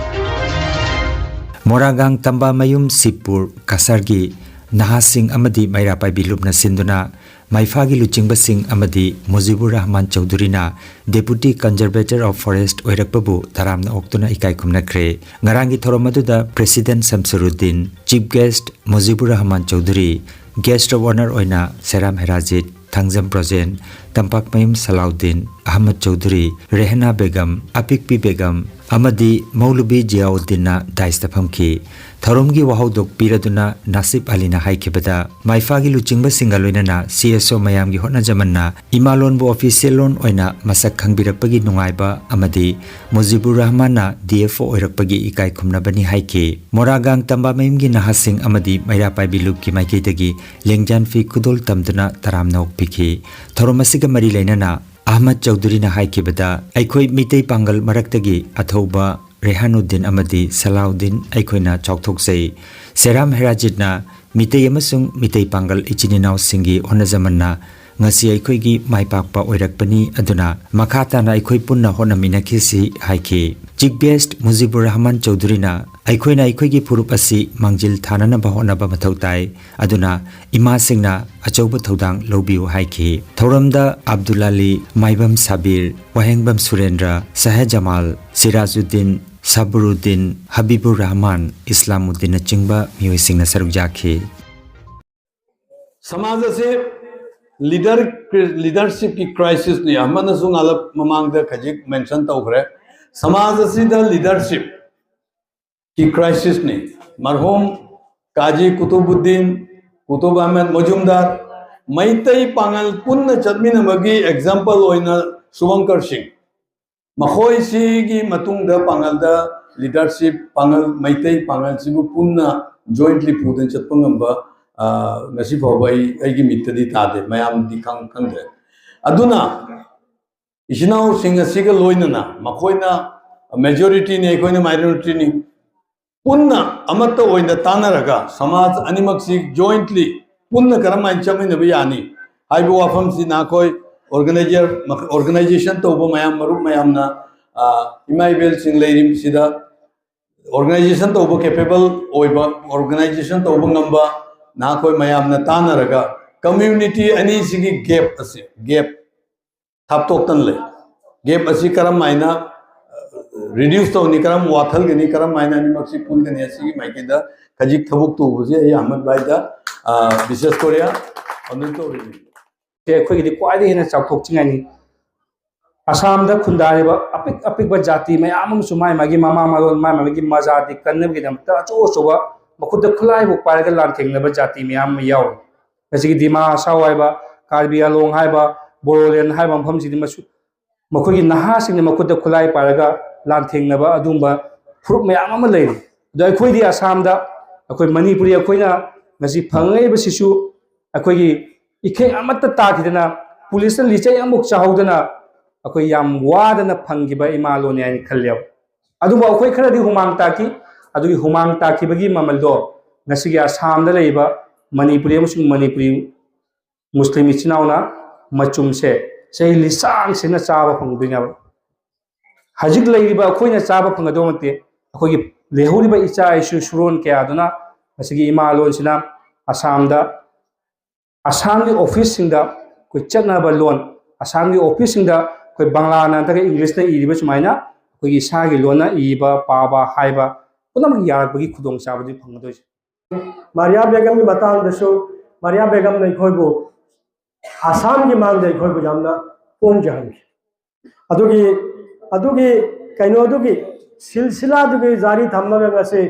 ꯃꯣꯔꯥꯒꯥꯡ ꯇꯝꯕꯥꯃꯌꯨꯝ ꯁꯤꯕꯄꯨꯔ ꯀꯁꯥꯔꯒꯤ ꯅꯍꯥꯁꯤꯡ ꯑꯃꯗꯤ ꯃꯩꯔꯥ ꯄꯥꯏꯕꯤ ꯂꯨꯞꯅ ꯁꯤꯟꯗꯨꯅ ꯃꯥꯏꯐꯥꯒꯤ ꯂꯨꯆꯤꯡꯕꯁꯤꯡ ꯑꯃꯗꯤ ꯃꯨꯖꯤꯕꯨꯔ Rahman ꯆꯧꯙꯨꯔꯤꯅ Deputy Conservator of Forest ꯑꯣꯏꯔꯛꯄꯕꯨ ꯇꯔꯥꯝꯅ ꯑꯣꯛꯇꯨꯅ ꯏꯀꯥꯏ ꯈꯨꯝꯅꯈ꯭ꯔꯦ꯫ ꯉꯔꯥꯡꯒꯤ ꯊꯧꯔꯝ ꯑꯗꯨꯗ President ꯁꯝꯁꯨꯔꯨꯗꯤꯟ, Chief Guest ꯃꯨꯖꯤꯕꯨꯔ Rahman Chaudhuri, Guest of Honour ꯑꯣꯏꯅ ꯁꯦꯔꯥꯝ ꯍꯦꯔꯥꯖꯤꯠ, ꯊꯥꯡꯖꯝ ꯕ꯭ꯔꯣꯖꯦꯟ, ꯇꯝꯄꯥꯛꯃꯌꯨꯝ ꯁꯂꯥꯎꯗꯤꯟ, ꯑꯍꯃꯗ ꯆꯧꯙꯨꯔꯤ, ꯔꯦꯍꯅꯥ ꯕꯦꯒꯝ, ꯑꯄꯤꯛꯄꯤ ꯕꯦꯒꯝ ꯑꯃꯗꯤ ꯃꯧꯂꯨꯕꯤ ꯖꯤꯌꯥꯎꯗꯤꯟꯅ dais ꯇ ꯐꯝꯈꯤ꯫ ꯊꯧꯔꯝꯒꯤ ꯋꯥꯍꯧꯗꯣꯛ ꯄꯤꯔꯗꯨꯅ ꯅꯥꯁꯤꯞ ꯑꯂꯤꯅ ꯍꯥꯏꯈꯤꯕꯗ, ꯃꯥꯏꯐꯥꯒꯤ ꯂꯨꯆꯤꯡꯕꯁꯤꯡꯒ ꯂꯣꯏꯅꯅ C S O ꯃꯌꯥꯝꯒꯤ ꯍꯣꯠꯅꯖꯃꯟꯅ ꯏꯃꯥꯂꯣꯟꯕꯨ official ꯂꯣꯟ ꯑꯣꯏꯅ ꯃꯁꯛ ꯈꯪꯕꯤꯔꯛꯄꯒꯤ ꯅꯨꯡꯉꯥꯏꯕ ꯑꯃꯗꯤ ꯃꯨꯖꯤꯕꯨꯔ ꯔꯍꯃꯥꯟꯅ D F O ꯑꯣꯏꯔꯛꯄꯒꯤ ꯏꯀꯥꯏ ꯈꯨꯝꯅꯕꯅꯤ ꯍꯥꯏꯈꯤ꯫ ꯃꯣꯔꯥꯒꯥꯡ ꯇꯝꯕꯥꯃꯌꯨꯝꯒꯤ ꯅꯍꯥꯁꯤꯡ ꯑꯃꯗꯤ ꯃꯩꯔꯥ ꯄꯥꯏꯕꯤ ꯂꯨꯞꯀꯤ ꯃꯥꯏꯀꯩꯗꯒꯤ ꯂꯦꯡꯖꯥꯟ ꯐꯤ ꯈꯨꯗꯣꯜ ꯇꯝꯗꯨꯅ ꯇꯔꯥꯝꯅ ꯑꯣꯛꯄꯤꯈꯤ꯫ ꯊꯧꯔꯝ ꯑꯁꯤꯒ ꯃꯔꯤ ꯂꯩꯅꯅ ꯑꯍꯃꯗ ꯆꯧꯙꯨꯔꯤꯅ ꯍꯥꯏꯈꯤꯕꯗ, ꯑꯩꯈꯣꯏ ꯃꯤꯇꯩ ꯄꯥꯡꯒꯜ ꯃꯔꯛꯇꯒꯤ ꯑꯊꯧꯕ ꯔꯦꯍꯥꯅꯨꯗꯤꯟ ꯑꯃꯗꯤ ꯁꯂꯥꯎꯗꯤꯟ ꯑꯩꯈꯣꯏꯅ ꯆꯥꯎꯊꯣꯛꯆꯩ꯫ ꯁꯦꯔꯥꯝ ꯍꯦꯔꯥꯖꯤꯠꯅ ꯃꯤꯇꯩ ꯑꯃꯁꯨꯡ ꯃꯤꯇꯩ ꯄꯥꯡꯒꯜ ꯏꯆꯤꯟ ꯏꯅꯥꯎꯁꯤꯡꯒꯤ ꯍꯣꯠꯅꯖꯃꯟꯅ ꯉꯁꯤ ꯑꯩꯈꯣꯏꯒꯤ ꯃꯥꯏ ꯄꯥꯛꯄ ꯑꯣꯏꯔꯛꯄꯅꯤ, ꯑꯗꯨꯅ ꯃꯈꯥ ꯇꯥꯅ ꯑꯩꯈꯣꯏ ꯄꯨꯟꯅ ꯍꯣꯠꯅꯃꯤꯟꯅꯈꯤꯁꯤ ꯍꯥꯏꯈꯤ꯫ Chief Guest ꯃꯨꯖꯤꯕꯨꯔ ꯔꯍꯃꯥꯟ ꯆꯧꯙꯨꯔꯤꯅ, ꯑꯩꯈꯣꯏꯅ ꯑꯩꯈꯣꯏꯒꯤ ꯐꯨꯔꯨꯞ ꯑꯁꯤ ꯃꯥꯡꯖꯤꯜ ꯊꯥꯅꯅꯕ ꯍꯣꯠꯅꯕ ꯃꯊꯧ ꯇꯥꯏ, ꯑꯗꯨꯅ ꯏꯃꯥꯁꯤꯡꯅ ꯑꯆꯧꯕ ꯊꯧꯗꯥꯡ ꯂꯧꯕꯤꯌꯨ ꯍꯥꯏꯈꯤ꯫ ꯊꯧꯔꯝꯗ ꯑꯕꯗꯨꯜ ꯑꯂꯤ, ꯃꯥꯏꯕꯝ ꯁꯥꯕꯤꯔ, ꯋꯥꯍꯦꯡꯕꯝ ꯁꯨꯔꯦꯟꯗ꯭ꯔ, ꯁꯍꯖꯃꯥꯜ, ꯁꯤꯔꯥꯖꯨꯗꯤꯟ, ꯁꯕꯔꯨꯗꯤꯟ, ꯍꯕꯤꯕꯨꯔ ꯔꯍꯃꯥꯟ, ꯏꯁꯂꯥꯃꯨꯗꯤꯟꯅꯆꯤꯡꯕ ꯃꯤꯑꯣꯏꯁꯤꯡꯅ ꯁꯔꯨꯛ ꯌꯥꯈꯤ꯫ ꯁꯃꯥꯖ ꯑꯁꯤ ꯂꯤꯗꯔ ꯂꯤꯗꯔꯁꯤꯞꯀꯤ ꯀ꯭ꯔꯥꯏꯁꯤꯁꯅꯤ꯫ ꯑꯃꯅꯁꯨ ꯉꯥꯂꯞ ꯃꯃꯥꯡꯗ ꯈꯖꯤꯛ ꯃꯦꯟꯁꯟ ꯇꯧꯈ꯭ꯔꯦ꯫ ꯁꯃꯥꯖ ꯑꯁꯤꯗ ꯂꯤꯗꯔꯁꯤꯞꯀꯤ ꯀ꯭ꯔꯥꯏꯁꯤꯁꯅꯤ꯫ ꯃꯔꯍꯨꯝ ꯀꯥꯖꯤ ꯀꯨꯇꯨꯕꯨꯗꯤꯟ, ꯀꯨꯇꯨꯕ ꯑꯍꯃꯦꯗ ꯃꯣꯖꯨꯝꯗꯥꯔ, ꯃꯩꯇꯩ ꯄꯥꯉꯜ ꯄꯨꯟꯅ ꯆꯠꯃꯤꯟꯅꯕꯒꯤ ꯑꯦꯛꯖꯥꯝꯄꯜ ꯑꯣꯏꯅ ꯁꯨꯚꯪꯀꯔ ꯁꯤꯡ, ꯃꯈꯣꯏꯁꯤꯒꯤ ꯃꯇꯨꯡꯗ ꯄꯥꯡꯒꯜꯗ ꯂꯤꯗꯔꯁꯤꯞ, ꯄꯥꯡꯒꯜ, ꯃꯩꯇꯩ ꯄꯥꯡꯒꯜꯁꯤꯕꯨ ꯄꯨꯟꯅ ꯖꯣꯏꯟꯠꯂꯤ ꯄꯨꯗꯨꯅ ꯆꯠꯄ ꯉꯝꯕ, ꯑ, ꯉꯁꯤ ꯐꯥꯎꯕ ꯑꯩ, ꯑꯩꯒꯤ ꯃꯤꯠꯇꯗꯤ ꯇꯥꯗꯦ, ꯃꯌꯥꯝꯗꯤ ꯈꯪ-, ꯈꯪꯗ꯭ꯔꯦ꯫ ꯑꯗꯨꯅ ꯏꯆꯤꯟ ꯏꯅꯥꯎꯁꯤꯡ ꯑꯁꯤꯒ ꯂꯣꯏꯅꯅ, ꯃꯈꯣꯏꯅ ꯃꯦꯖꯣꯔꯤꯇꯤꯅꯤ, ꯑꯩꯈꯣꯏꯅ ꯃꯥꯏꯅꯣꯔꯤꯇꯤꯅꯤ, ꯄꯨꯟꯅ ꯑꯃꯠꯇ ꯑꯣꯏꯅ ꯇꯥꯟꯅꯔꯒ ꯁꯃꯥꯖ ꯑꯅꯤꯃꯛꯁꯤ ꯖꯣꯏꯟꯠꯂꯤ ꯄꯨꯟꯅ ꯀꯔꯝꯍꯥꯏꯅ ꯆꯠꯃꯤꯟꯅꯕ ꯌꯥꯅꯤ ꯍꯥꯏꯕ ꯋꯥꯐꯝꯁꯤ ꯅꯈꯣꯏ ꯑꯣꯔꯒꯅꯥꯏꯖꯔ, ꯑꯣꯔꯒꯅꯥꯏꯖꯦꯁꯟ ꯇꯧꯕ ꯃꯌꯥꯝ, ꯃꯔꯨꯞ ꯃꯌꯥꯝꯅ, ꯑ, ꯏꯃꯥ ꯏꯕꯦꯜꯁꯤꯡ ꯂꯩꯔꯤꯕꯁꯤꯗ ꯑꯣꯔꯒꯅꯥꯏꯖꯦꯁꯟ ꯇꯧꯕ ꯀꯦꯄꯦꯕꯜ ꯑꯣꯏꯕ, ꯑꯣꯔꯒꯅꯥꯏꯖꯦꯁꯟ ꯇꯧꯕ ꯉꯝꯕ ꯅꯈꯣꯏ ꯃꯌꯥꯝꯅ ꯇꯥꯟꯅꯔꯒ ꯀꯝꯃ꯭ꯌꯨꯅꯤꯇꯤ ꯑꯅꯤꯁꯤꯒꯤ ꯒꯦꯞ ꯑꯁꯤ, ꯒꯦꯞ ꯊꯥꯞꯇꯣꯛꯇꯅ ꯂꯩ꯫ ꯒꯦꯞ ꯑꯁꯤ ꯀꯔꯝ ꯍꯥꯏꯅ ꯔꯤꯗ꯭ꯌꯨꯁ ꯇꯧꯅꯤ, ꯀꯔꯝ ꯋꯥꯊꯜꯒꯅꯤ, ꯀꯔꯝ ꯍꯥꯏꯅ ꯑꯅꯤꯃꯛꯁꯤ ꯄꯨꯟꯒꯅꯤ, ꯑꯁꯤꯒꯤ ꯃꯥꯏꯀꯩꯗ ꯈꯖꯤꯛ ꯊꯕꯛ ꯇꯧꯕꯁꯤ ꯑꯩ ꯑꯍꯃꯗ ꯚꯥꯏꯗ, ꯑ, ꯕꯤꯁꯦꯁ ꯀꯣꯔꯤꯌꯥ, ꯑꯣꯅꯔ ꯇꯧꯔꯤꯅꯤ꯫ ꯑꯩꯈꯣꯏꯒꯤꯗꯤ ꯈ꯭ꯋꯥꯏꯗꯒꯤ ꯍꯦꯟꯅ ꯆꯥꯎꯊꯣꯛꯆꯅꯤꯡꯉꯥꯏꯅꯤ꯫ ꯑꯁꯥꯝꯗ ꯈꯨꯟꯗꯥꯔꯤꯕ ꯑꯄꯤꯛ ꯑꯄꯤꯛꯄ ꯖꯥꯇꯤ ꯃꯌꯥꯝ ꯑꯃꯁꯨ ꯃꯥꯏ ꯃꯥꯒꯤ ꯃꯃꯥ ꯃꯔꯣꯟ, ꯃꯥꯏ ꯃꯥꯒꯤ ꯃꯖꯥꯇꯤ ꯀꯟꯅꯕꯒꯤꯗꯃꯛꯇ ꯑꯆꯧ ꯑꯆꯧꯕ ꯃꯈꯨꯠꯇ ꯈꯨꯠꯂꯥꯏꯕꯨ ꯄꯥꯏꯔꯒ ꯂꯥꯟꯊꯦꯡꯅꯕ ꯖꯥꯇꯤ ꯃꯌꯥꯝ ꯑꯃ ꯌꯥꯎꯔꯤ꯫ ꯉꯁꯤꯒꯤ ꯗꯤꯃꯥ ꯍꯁꯥꯎ ꯍꯥꯏꯕ, ꯀꯥꯔꯕꯤ ꯑꯂꯣꯡ ꯍꯥꯏꯕ, ꯕꯣꯔꯣꯂꯦꯟ ꯍꯥꯏꯕ ꯃꯐꯝꯁꯤꯗꯤ ꯃꯁꯨ-, ꯃꯈꯣꯏꯒꯤ ꯅꯍꯥꯁꯤꯡꯅ ꯃꯈꯨꯠꯇ ꯈꯨꯠꯂꯥꯏ ꯄꯥꯏꯔꯒ ꯂꯥꯟꯊꯦꯡꯅꯕ ꯑꯗꯨꯒꯨꯝꯕ ꯐꯨꯔꯨꯞ ꯃꯌꯥꯝ ꯑꯃ ꯂꯩꯔꯤ꯫ ꯑꯗꯣ ꯑꯩꯈꯣꯏꯗꯤ ꯑꯁꯥꯝꯗ, ꯑꯩꯈꯣꯏ ꯃꯅꯤꯄꯨꯔꯤ ꯑꯩꯈꯣꯏꯅ ꯉꯁꯤ ꯐꯪꯉꯛꯏꯕꯁꯤꯁꯨ ꯑꯩꯈꯣꯏꯒꯤ ꯏꯈꯦꯡ ꯑꯃꯠꯇ ꯇꯥꯈꯤꯗꯅ, ꯄꯨꯂꯤꯁꯅ ꯂꯤꯆꯩ ꯑꯃꯨꯛ ꯆꯥꯍꯧꯗꯅ, ꯑꯩꯈꯣꯏ ꯌꯥꯝ ꯋꯥꯗꯅ ꯐꯪꯈꯤꯕ ꯏꯃꯥ ꯂꯣꯟꯅꯤ ꯍꯥꯏꯅ ꯈꯜꯂꯦꯕ꯫ ꯑꯗꯨꯕꯨ ꯑꯩꯈꯣꯏ ꯈꯔꯗꯤ ꯍꯨꯃꯥꯡ ꯇꯥꯈꯤ꯫ ꯑꯗꯨꯒꯤ ꯍꯨꯃꯥꯡ ꯇꯥꯈꯤꯕꯒꯤ ꯃꯃꯜꯗꯣ ꯉꯁꯤꯒꯤ ꯑꯁꯥꯝꯗ ꯂꯩꯔꯤꯕ ꯃꯅꯤꯄꯨꯔꯤ ꯑꯃꯁꯨꯡ ꯃꯅꯤꯄꯨꯔꯤ ꯃꯨꯁꯂꯤꯝ ꯏꯆꯤꯟ ꯏꯅꯥꯎꯅ ꯃꯆꯨꯝꯁꯦ ꯆꯍꯤ ꯂꯤꯁꯥꯡꯁꯤꯟꯅ ꯆꯥꯕ ꯐꯪꯗꯣꯏꯅꯦꯕ꯫ ꯍꯧꯖꯤꯛ ꯂꯩꯔꯤꯕ ꯑꯩꯈꯣꯏꯅ ꯆꯥꯕ ꯐꯪꯒꯗꯧꯕ ꯅꯠꯇꯦ, ꯑꯩꯈꯣꯏꯒꯤ ꯂꯩꯍꯧꯔꯤꯕ ꯏꯆꯥ ꯏꯁꯨ ꯁꯨꯔꯣꯟ ꯀꯌꯥꯗꯨꯅ ꯉꯁꯤꯒꯤ ꯏꯃꯥ ꯂꯣꯟꯁꯤꯅ ꯑꯁꯥꯝꯗ, ꯑꯁꯥꯝꯒꯤ ꯑꯣꯐꯤꯁꯁꯤꯡꯗ ꯑꯩꯈꯣꯏ ꯆꯠꯅꯕ ꯂꯣꯟ, ꯑꯁꯥꯝꯒꯤ ꯑꯣꯐꯤꯁꯁꯤꯡꯗ ꯑꯩꯈꯣꯏ ꯕꯪꯂꯥ ꯅꯠꯇ꯭ꯔꯒ ꯏꯪꯂꯤꯁꯇ ꯏꯔꯤꯕ ꯁꯨꯃꯥꯏꯅ ꯑꯩꯈꯣꯏꯒꯤ ꯏꯁꯥꯒꯤ ꯂꯣꯟꯅ ꯏꯕ, ꯄꯥꯕ, ꯍꯥꯏꯕ ꯄꯨꯝꯅꯃꯛ ꯌꯥꯔꯛꯄꯒꯤ ꯈꯨꯗꯣꯡꯆꯥꯕꯗꯨ ꯐꯪꯒꯗꯣꯏꯁꯦ꯫ ꯃꯥꯔꯤꯌꯥ ꯕꯦꯒꯝꯒꯤ ꯃꯇꯥꯡꯗꯁꯨ, ꯃꯥꯔꯤꯌꯥ ꯕꯦꯒꯝꯅ ꯑꯩꯈꯣꯏꯕꯨ ꯑꯁꯥꯝꯒꯤ ꯃꯥꯡꯗ ꯑꯩꯈꯣꯏꯕꯨ ꯌꯥꯝꯅ ꯄꯣꯡꯖꯍꯟꯈꯤ꯫ ꯑꯗꯨꯒꯤ, ꯑꯗꯨꯒꯤ ꯀꯩꯅꯣꯗꯨꯒꯤ ꯁꯤꯜꯁꯤꯂꯥꯗꯨꯒꯤ ꯖꯥꯔꯤ ꯊꯝꯃꯒ ꯉꯁꯤ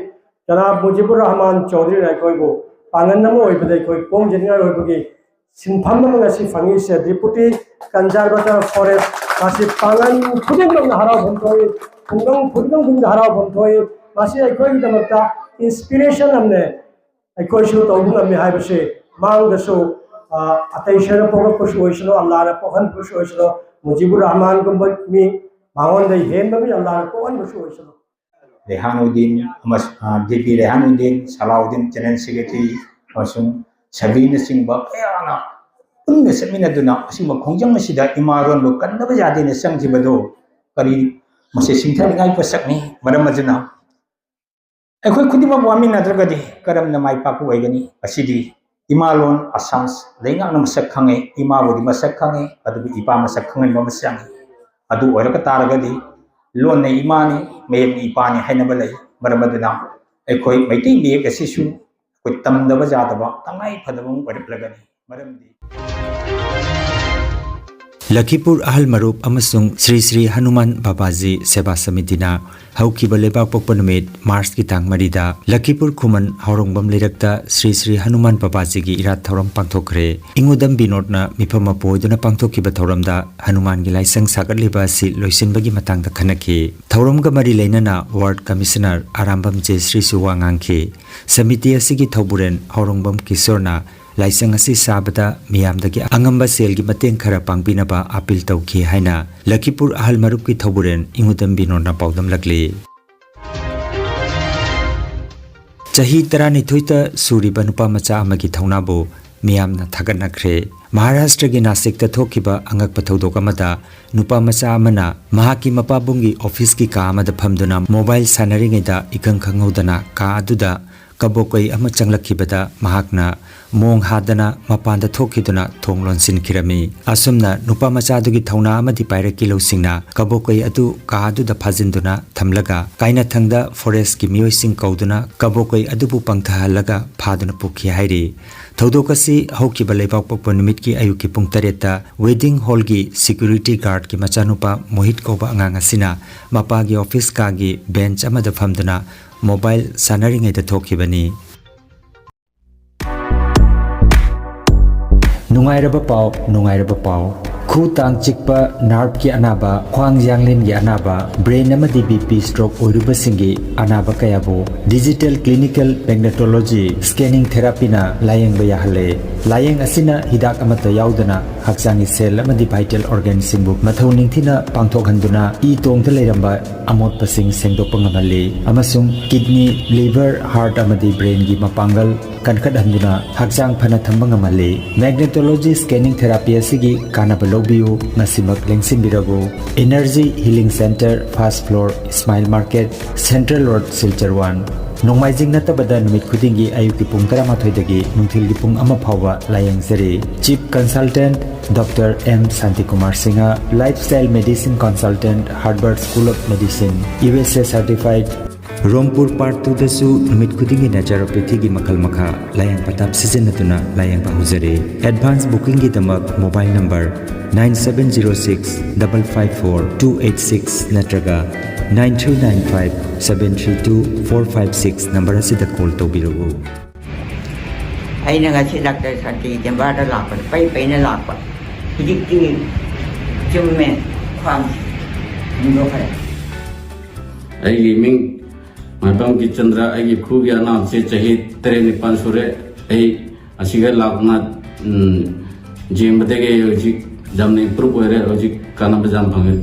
ꯖꯅꯥꯕ ꯃꯨꯖꯤꯕꯨꯔ ꯔꯍꯃꯥꯟ ꯆꯧꯙꯔꯤꯅ ꯑꯩꯈꯣꯏꯕꯨ ꯄꯥꯡꯒꯜ ꯑꯃ ꯑꯣꯏꯕꯗ ꯑꯩꯈꯣꯏ ꯄꯣꯡꯖꯅꯤꯡꯉꯥꯏ ꯑꯣꯏꯕꯒꯤ ꯁꯤꯟꯐꯝ ꯑꯃ ꯉꯁꯤ ꯐꯪꯉꯤꯁꯦ, ꯗꯤꯄꯨꯇꯤ ꯀꯟꯖꯥꯔꯕꯦꯇꯔ ꯐꯣꯔꯦꯁ꯫ ꯃꯁꯤ ꯄꯥꯡꯒꯜ ꯈꯨꯗꯤꯡꯃꯛꯅ ꯍꯔꯥꯎꯐꯝ ꯊꯣꯛꯏ, ꯈꯨꯡꯒꯪ ꯈꯨꯗꯤꯡꯃꯛ ꯈꯨꯗꯤꯡꯗ ꯍꯔꯥꯎꯐꯝ ꯊꯣꯛꯏ꯫ ꯃꯁꯤ ꯑꯩꯈꯣꯏꯒꯤꯗꯃꯛꯇ ꯏꯟꯁꯄꯤꯔꯦꯁꯟ ꯑꯃꯅꯦ꯫ ꯑꯩꯈꯣꯏꯁꯨ ꯇꯧꯕ ꯉꯝꯃꯤ ꯍꯥꯏꯕꯁꯤ ꯃꯥꯡꯗꯁꯨ, ꯑ, ꯑꯇꯩ ꯁꯣꯏꯗꯅ ꯄꯣꯛꯂꯛꯄꯁꯨ ꯑꯣꯏꯁꯅꯨ, ꯑꯜꯂꯥꯅ ꯄꯣꯛꯍꯟꯕꯁꯨ ꯑꯣꯏꯁꯅꯨ, ꯃꯨꯖꯤꯕꯨꯔ ꯔꯍꯃꯥꯟꯒꯨꯝꯕ ꯃꯤ ꯃꯉꯣꯟꯗ ꯍꯦꯟꯕ ꯃꯤ ꯑꯜꯂꯥꯅ ꯄꯣꯛꯍꯟꯕꯁꯨ ꯑꯣꯏꯁꯅꯨ꯫ ꯔꯦꯍꯥꯅꯨꯗꯤꯟ ꯑꯃꯁꯨꯡ, ꯑ, ꯕꯤ ꯄꯤ ꯔꯦꯍꯥꯅꯨꯗꯤꯟ, ꯁꯂꯥꯎꯗꯤꯟ ꯖꯦꯅꯔꯦꯜ ꯁꯦꯀ꯭ꯔꯦꯇꯔꯤ ꯑꯃꯁꯨꯡ ꯁꯕꯤꯔꯅꯆꯤꯡꯕ ꯀꯌꯥꯅ ꯄꯨꯟꯅ ꯆꯠꯃꯤꯟꯅꯗꯨꯅ ꯑꯁꯤꯒꯨꯝꯕ ꯈꯣꯡꯖꯪ ꯑꯁꯤꯗ ꯏꯃꯥ ꯂꯣꯟꯕꯨ ꯀꯟꯗꯕ ꯌꯥꯗꯦꯅ ꯆꯪꯈꯤꯕꯗꯨ ꯀꯔꯤ, ꯃꯁꯤ ꯁꯤꯡꯊꯥꯅꯤꯡꯉꯥꯏ ꯄꯣꯠꯁꯛꯅꯤ꯫ ꯃꯔꯝ ꯑꯗꯨꯅ ꯑꯩꯈꯣꯏ ꯈꯨꯗꯤꯡꯃꯛ ꯋꯥꯃꯤꯟꯅꯗ꯭ꯔꯒꯗꯤ ꯀꯔꯝꯅ ꯃꯥꯏ ꯄꯥꯛꯄ ꯑꯣꯏꯒꯅꯤ? ꯉꯁꯤꯗꯤ ꯏꯃꯥ ꯂꯣꯟ ꯑꯁꯥꯝꯁ ꯂꯩꯉꯥꯛꯅ ꯃꯁꯛ ꯈꯪꯉꯦ, ꯏꯃꯥꯕꯨꯗꯤ ꯃꯁꯛ ꯈꯪꯉꯦ, ꯑꯗꯨꯕꯨ ꯏꯄꯥ ꯃꯁꯛ ꯈꯪꯍꯟꯕ ꯑꯃ ꯆꯪꯉꯤ꯫ ꯑꯗꯨ ꯑꯣꯏꯔꯛꯄ ꯇꯥꯔꯒꯗꯤ ꯂꯣꯟꯅ ꯏꯃꯥꯅꯤ, ꯃꯌꯦꯛꯅ ꯏꯄꯥꯅꯤ ꯍꯥꯏꯅꯕ ꯂꯩ꯫ ꯃꯔꯝ ꯑꯗꯨꯅ ꯑꯩꯈꯣꯏ ꯃꯩꯇꯩ ꯃꯌꯦꯛ ꯑꯁꯤꯁꯨ ꯑꯩꯈꯣꯏ ꯇꯝꯗꯕ ꯌꯥꯗꯕ ꯇꯉꯥꯏ ꯐꯗꯕ ꯑꯃ ꯑꯣꯏꯔꯛꯂꯒꯅꯤ꯫ ꯃꯔꯝꯗꯤ ꯂꯈꯤꯄꯨꯔ ꯑꯍꯜ ꯃꯔꯨꯞ ꯑꯃꯁꯨꯡ ꯁ꯭ꯔꯤ ꯁ꯭ꯔꯤ ꯍꯅꯨꯃꯥꯟ ꯕꯥꯕꯥꯖꯤ ꯁꯦꯕꯥ ꯁꯃꯤꯇꯤꯅ ꯍꯧꯈꯤꯕ ꯂꯩꯕꯥꯛꯄꯣꯛꯄ ꯅꯨꯃꯤꯠ ꯃꯥꯔꯆꯀꯤ ꯇꯥꯡ ꯃꯔꯤꯗ ꯂꯈꯤꯄꯨꯔ ꯈꯨꯃꯟ ꯍꯥꯎꯔꯣꯡꯕꯝ ꯂꯩꯔꯛꯇ ꯁ꯭ꯔꯤ ꯁ꯭ꯔꯤ ꯍꯅꯨꯃꯥꯟ ꯕꯥꯕꯥꯖꯤꯒꯤ ꯏꯔꯥꯠ ꯊꯧꯔꯝ ꯄꯥꯡꯊꯣꯛꯈ꯭ꯔꯦ꯫ ꯏꯉꯨꯗꯝ ꯕꯤꯅꯣꯗꯅ ꯃꯤꯐꯝ ꯃꯄꯨ ꯑꯣꯏꯗꯨꯅ ꯄꯥꯡꯊꯣꯛꯈꯤꯕ ꯊꯧꯔꯝꯗ ꯍꯅꯨꯃꯥꯟꯒꯤ ꯂꯥꯏꯁꯪ ꯁꯥꯒꯠꯂꯤꯕ ꯑꯁꯤ ꯂꯣꯏꯁꯤꯟꯕꯒꯤ ꯃꯇꯥꯡꯗ ꯈꯟꯅꯈꯤ꯫ ꯊꯧꯔꯝꯒ ꯃꯔꯤ ꯂꯩꯅꯅ ꯋꯥꯔꯗ ꯀꯃꯤꯁꯅꯔ ꯑꯔꯥꯝꯕꯝ ꯖꯦꯁ꯭ꯔꯤꯁꯨ ꯋꯥ ꯉꯥꯡꯈꯤ꯫ ꯁꯃꯤꯇꯤ ꯑꯁꯤꯒꯤ ꯊꯧꯕꯨꯔꯦꯟ ꯍꯥꯎꯔꯣꯡꯕꯝ ꯀꯤꯁꯣꯔꯅ ꯂꯥꯏꯁꯪ ꯑꯁꯤ ꯁꯥꯕꯗ ꯃꯤꯌꯥꯝꯗꯒꯤ ꯑꯉꯝꯕ ꯁꯦꯜꯒꯤ ꯃꯇꯦꯡ ꯈꯔ ꯄꯥꯡꯕꯤꯅꯕ ꯑꯥꯄꯤꯜ ꯇꯧꯈꯤ ꯍꯥꯏꯅ ꯂꯈꯤꯄꯨꯔ ꯑꯍꯜ ꯃꯔꯨꯞꯀꯤ ꯊꯧꯕꯨꯔꯦꯟ ꯏꯉꯨꯗꯝ ꯕꯤꯅꯣꯗꯅ ꯄꯥꯎꯗꯝꯂꯛꯂꯤ꯫ ꯆꯍꯤ ꯇꯔꯥꯅꯤꯊꯣꯏꯇ ꯁꯨꯔꯤꯕ ꯅꯨꯄꯥ ꯃꯆꯥ ꯑꯃꯒꯤ ꯊꯧꯅꯥꯕꯨ ꯃꯤꯌꯥꯝꯅ ꯊꯥꯒꯠꯅꯈ꯭ꯔꯦ꯫ ꯃꯍꯥꯔꯥꯁꯇ꯭ꯔꯒꯤ ꯅꯥꯁꯤꯛꯇ ꯊꯣꯛꯈꯤꯕ ꯑꯉꯛꯄ ꯊꯧꯗꯣꯛ ꯑꯃꯗ ꯅꯨꯄꯥ ꯃꯆꯥ ꯑꯃꯅ ꯃꯍꯥꯛꯀꯤ ꯃꯄꯥꯕꯨꯡꯒꯤ ꯑꯣꯐꯤꯁꯀꯤ ꯀꯥ ꯑꯃꯗ ꯐꯝꯗꯨꯅ ꯃꯣꯕꯥꯏꯜ ꯁꯥꯟꯅꯔꯤꯉꯩꯗ ꯏꯈꯪ ꯈꯪꯍꯧꯗꯅ ꯀꯥ ꯑꯗꯨꯗ ꯀꯕꯣꯀꯩ ꯑꯃ ꯆꯪꯂꯛꯈꯤꯕꯗ ꯃꯍꯥꯛꯅ ꯃꯣꯡ ꯍꯥꯗꯅ ꯃꯄꯥꯟꯗ ꯊꯣꯛꯈꯤꯗꯨꯅ ꯊꯣꯡ ꯂꯣꯟꯁꯤꯟꯈꯤꯔꯝꯃꯤ꯫ ꯑꯁꯨꯝꯅ ꯅꯨꯄꯥ ꯃꯆꯥꯗꯨꯒꯤ ꯊꯧꯅꯥ ꯑꯃꯗꯤ ꯄꯥꯏꯔꯛꯀꯤ ꯂꯧꯁꯤꯡꯅ ꯀꯕꯣꯀꯩ ꯑꯗꯨ ꯀꯥ ꯑꯗꯨꯗ ꯐꯥꯖꯤꯟꯗꯨꯅ ꯊꯝꯂꯒ ꯀꯥꯏꯅꯊꯪꯗ ꯐꯣꯔꯦꯁ꯭ꯠꯀꯤ ꯃꯤꯑꯣꯏꯁꯤꯡ ꯀꯧꯗꯨꯅ ꯀꯕꯣꯀꯩ ꯑꯗꯨꯕꯨ ꯄꯪꯊꯍꯜꯂꯒ ꯐꯥꯗꯨꯅ ꯄꯨꯈꯤ ꯍꯥꯏꯔꯤ꯫ ꯊꯧꯗꯣꯛ ꯑꯁꯤ ꯍꯧꯈꯤꯕ ꯂꯩꯕꯥꯛꯄꯣꯛꯄ ꯅꯨꯃꯤꯠꯀꯤ ꯑꯌꯨꯛꯀꯤ ꯄꯨꯡ ꯇꯔꯦꯠꯇ ꯋꯦꯗꯤꯡ ꯍꯣꯜꯒꯤ ꯁꯦꯀ꯭ꯌꯨꯔꯤꯇꯤ ꯒꯥꯔꯗꯀꯤ ꯃꯆꯥꯅꯨꯄꯥ ꯃꯣꯍꯤꯠ ꯀꯧꯕ ꯑꯉꯥꯡ ꯑꯁꯤꯅ ꯃꯄꯥꯒꯤ ꯑꯣꯐꯤꯁ ꯀꯥꯒꯤ ꯕꯦꯟꯆ ꯑꯃꯗ ꯐꯝꯗꯨꯅ ꯃꯣꯕꯥꯏꯜ ꯁꯥꯟꯅꯔꯤꯉꯩꯗ ꯊꯣꯛꯈꯤꯕꯅꯤ꯫ ꯅꯨꯡꯉꯥꯏꯔꯕ ꯄꯥꯎ, ꯅꯨꯡꯉꯥꯏꯔꯕ ꯄꯥꯎ꯫ ꯈꯨ ꯇꯥꯡ ꯆꯤꯛꯄ, ꯅꯥꯔꯚꯀꯤ ꯑꯅꯥꯕ, ꯈ꯭ꯋꯥꯡ ꯌꯥꯡꯂꯦꯟꯒꯤ ꯑꯅꯥꯕ, ꯕ꯭ꯔꯦꯟ ꯑꯃꯗꯤ ꯕꯤ ꯄꯤ ꯁ꯭ꯇ꯭ꯔꯣꯛ ꯑꯣꯏꯔꯨꯕꯁꯤꯡꯒꯤ ꯑꯅꯥꯕ ꯀꯌꯥꯕꯨ ꯗꯤꯖꯤꯇꯦꯜ ꯀ꯭ꯂꯤꯅꯤꯀꯦꯜ ꯃꯦꯒꯅꯦꯇꯣꯂꯣꯖꯤ ꯁ꯭ꯀꯦꯅꯤꯡ ꯊꯦꯔꯥꯄꯤꯅ ꯂꯥꯌꯦꯡꯕ ꯌꯥꯍꯜꯂꯦ꯫ ꯂꯥꯌꯦꯡ ꯑꯁꯤꯅ ꯍꯤꯗꯥꯛ ꯑꯃꯠꯇ ꯌꯥꯎꯗꯅ ꯍꯛꯆꯥꯡꯒꯤ ꯁꯦꯜ ꯑꯃꯗꯤ ꯚꯥꯏꯇꯦꯜ ꯑꯣꯔꯒꯥꯟꯁꯤꯡꯕꯨ ꯃꯊꯧ ꯅꯤꯡꯊꯤꯅ ꯄꯥꯡꯊꯣꯛꯍꯟꯗꯨꯅ ꯏ ꯇꯣꯡꯗ ꯂꯩꯔꯝꯕ ꯑꯃꯣꯠꯄꯁꯤꯡ ꯁꯦꯡꯗꯣꯛꯄ ꯉꯝꯍꯜꯂꯤ ꯑꯃꯁꯨꯡ ꯀꯤꯗꯅꯤ, ꯂꯤꯚꯔ, ꯍꯥꯔꯠ ꯑꯃꯗꯤ ꯕ꯭ꯔꯦꯟꯒꯤ ꯃꯄꯥꯡꯒꯜ ꯀꯟꯈꯠꯍꯟꯗꯨꯅ ꯍꯛꯆꯥꯡ ꯐꯅ ꯊꯝꯕ ꯉꯝꯍꯜꯂꯤ꯫ ꯃꯦꯒꯅꯦꯇꯣꯂꯣꯖꯤ ꯁ꯭ꯀꯦꯅꯤꯡ ꯊꯦꯔꯥꯄꯤ ꯑꯁꯤꯒꯤ ꯀꯥꯟꯅꯕ ꯂꯧꯕ ꯕꯤꯌꯨ꯫ ꯉꯁꯤꯃꯛ ꯂꯦꯡꯁꯤꯟꯕꯤꯔꯒꯨ꯫ Energy Healing Center, first floor, Smile Market, Central Road, Silchar one꯫ ꯅꯣꯡꯃꯥꯏꯖꯤꯡ ꯅꯠꯇꯕꯗ ꯅꯨꯃꯤꯠ ꯈꯨꯗꯤꯡꯒꯤ ꯑꯌꯨꯛꯀꯤ ꯄꯨꯡ ꯇꯔꯥꯃꯥꯊꯣꯏꯗꯒꯤ ꯅꯨꯡꯊꯤꯜꯒꯤ ꯄꯨꯡ ꯑꯃ ꯐꯥꯎꯕ ꯂꯥꯌꯦꯡꯖꯔꯤ꯫ Chief Consultant Doctor M Santikumar Singha, Lifestyle Medicine Consultant, Harvard School of Medicine, U S A certified꯫ ꯔꯣꯡꯄꯨꯔ Part two ꯗꯁꯨ ꯅꯨꯃꯤꯠ ꯈꯨꯗꯤꯡꯒꯤ naturopathy ꯒꯤ ꯃꯈꯜ ꯃꯈꯥ ꯂꯥꯌꯦꯡ ꯄꯊꯥꯞ ꯁꯤꯖꯤꯟꯅꯗꯨꯅ ꯂꯥꯌꯦꯡꯕ ꯍꯧꯖꯔꯤ꯫ Advance booking ꯒꯤꯗꯃꯛ mobile number nine seven zero six double five four two eight six ꯅꯠꯇ꯭ꯔꯒ nine three nine five seven three two four five six number ꯑꯁꯤꯗ call ꯇꯧꯕꯤꯔꯛꯎ꯫ ꯑꯩꯅ ꯉꯁꯤ ꯗꯥꯛꯇꯔ ꯁꯥꯟꯇꯤ ꯆꯦꯝꯕꯥꯔꯗ ꯂꯥꯛꯄꯗ ꯄꯩ ꯄꯩꯅ ꯂꯥꯛꯄ꯫ ꯍꯧꯖꯤꯛꯇꯤ ꯆꯨꯝꯃꯦ, ꯈ꯭ꯋꯥꯡ ꯍꯟꯗꯣꯛꯈ꯭ꯔꯦ꯫ ꯑꯩꯒꯤ ꯃꯤꯡ ꯃꯥꯏꯕꯝ ꯀꯤꯔꯆꯟꯗ꯭ꯔ, ꯑꯩꯒꯤ ꯈꯨꯒꯤ ꯑꯅꯥꯕꯁꯦ ꯆꯍꯤ ꯇꯔꯦꯠ ꯅꯤꯄꯥꯜ ꯁꯨꯔꯦ꯫ ꯑꯩ ꯑꯁꯤꯒ ꯂꯥꯛꯅ, ꯎꯝ, ꯌꯦꯡꯕꯗꯒꯤ ꯑꯩ ꯍꯧꯖꯤꯛ ꯌꯥꯝꯅ improve ꯑꯣꯏꯔꯦ, ꯍꯧꯖꯤꯛ ꯀꯥꯟꯅꯕ ꯌꯥꯝ ꯐꯪꯉꯦ꯫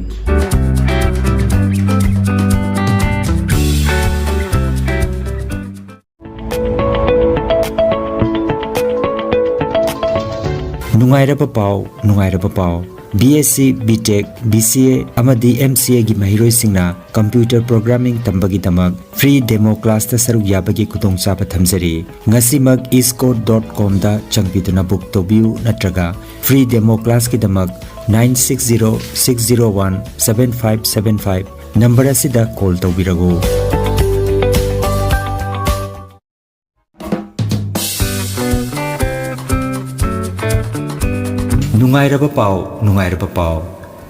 ꯅꯨꯡꯉꯥꯏꯔꯕ ꯄꯥꯎ, ꯅꯨꯡꯉꯥꯏꯔꯕ ꯄꯥꯎ꯫ B S C, B Tech, B C A ꯑꯃꯗꯤ M C A ꯒꯤ ꯃꯍꯩꯔꯣꯏꯁꯤꯡꯅ computer programming ꯇꯝꯕꯒꯤꯗꯃꯛ free demo class ꯇ ꯁꯔꯨꯛ ꯌꯥꯕꯒꯤ ꯈꯨꯗꯣꯡꯆꯥꯕ ꯊꯝꯖꯔꯤ꯫ ꯉꯁꯤꯃꯛ eastcoast dot com ꯗ ꯆꯪꯕꯤꯗꯨꯅ book ꯇꯧꯕꯤꯌꯨ ꯅꯠꯇ꯭ꯔꯒ free demo class ꯀꯤꯗꯃꯛ nine six zero six zero one seven five seven five number ꯑꯁꯤꯗ call ꯇꯧꯕꯤꯔꯛꯎ꯫ ꯅꯨꯡꯉꯥꯏꯔꯕ ꯄꯥꯎ, ꯅꯨꯡꯉꯥꯏꯔꯕ ꯄꯥꯎ꯫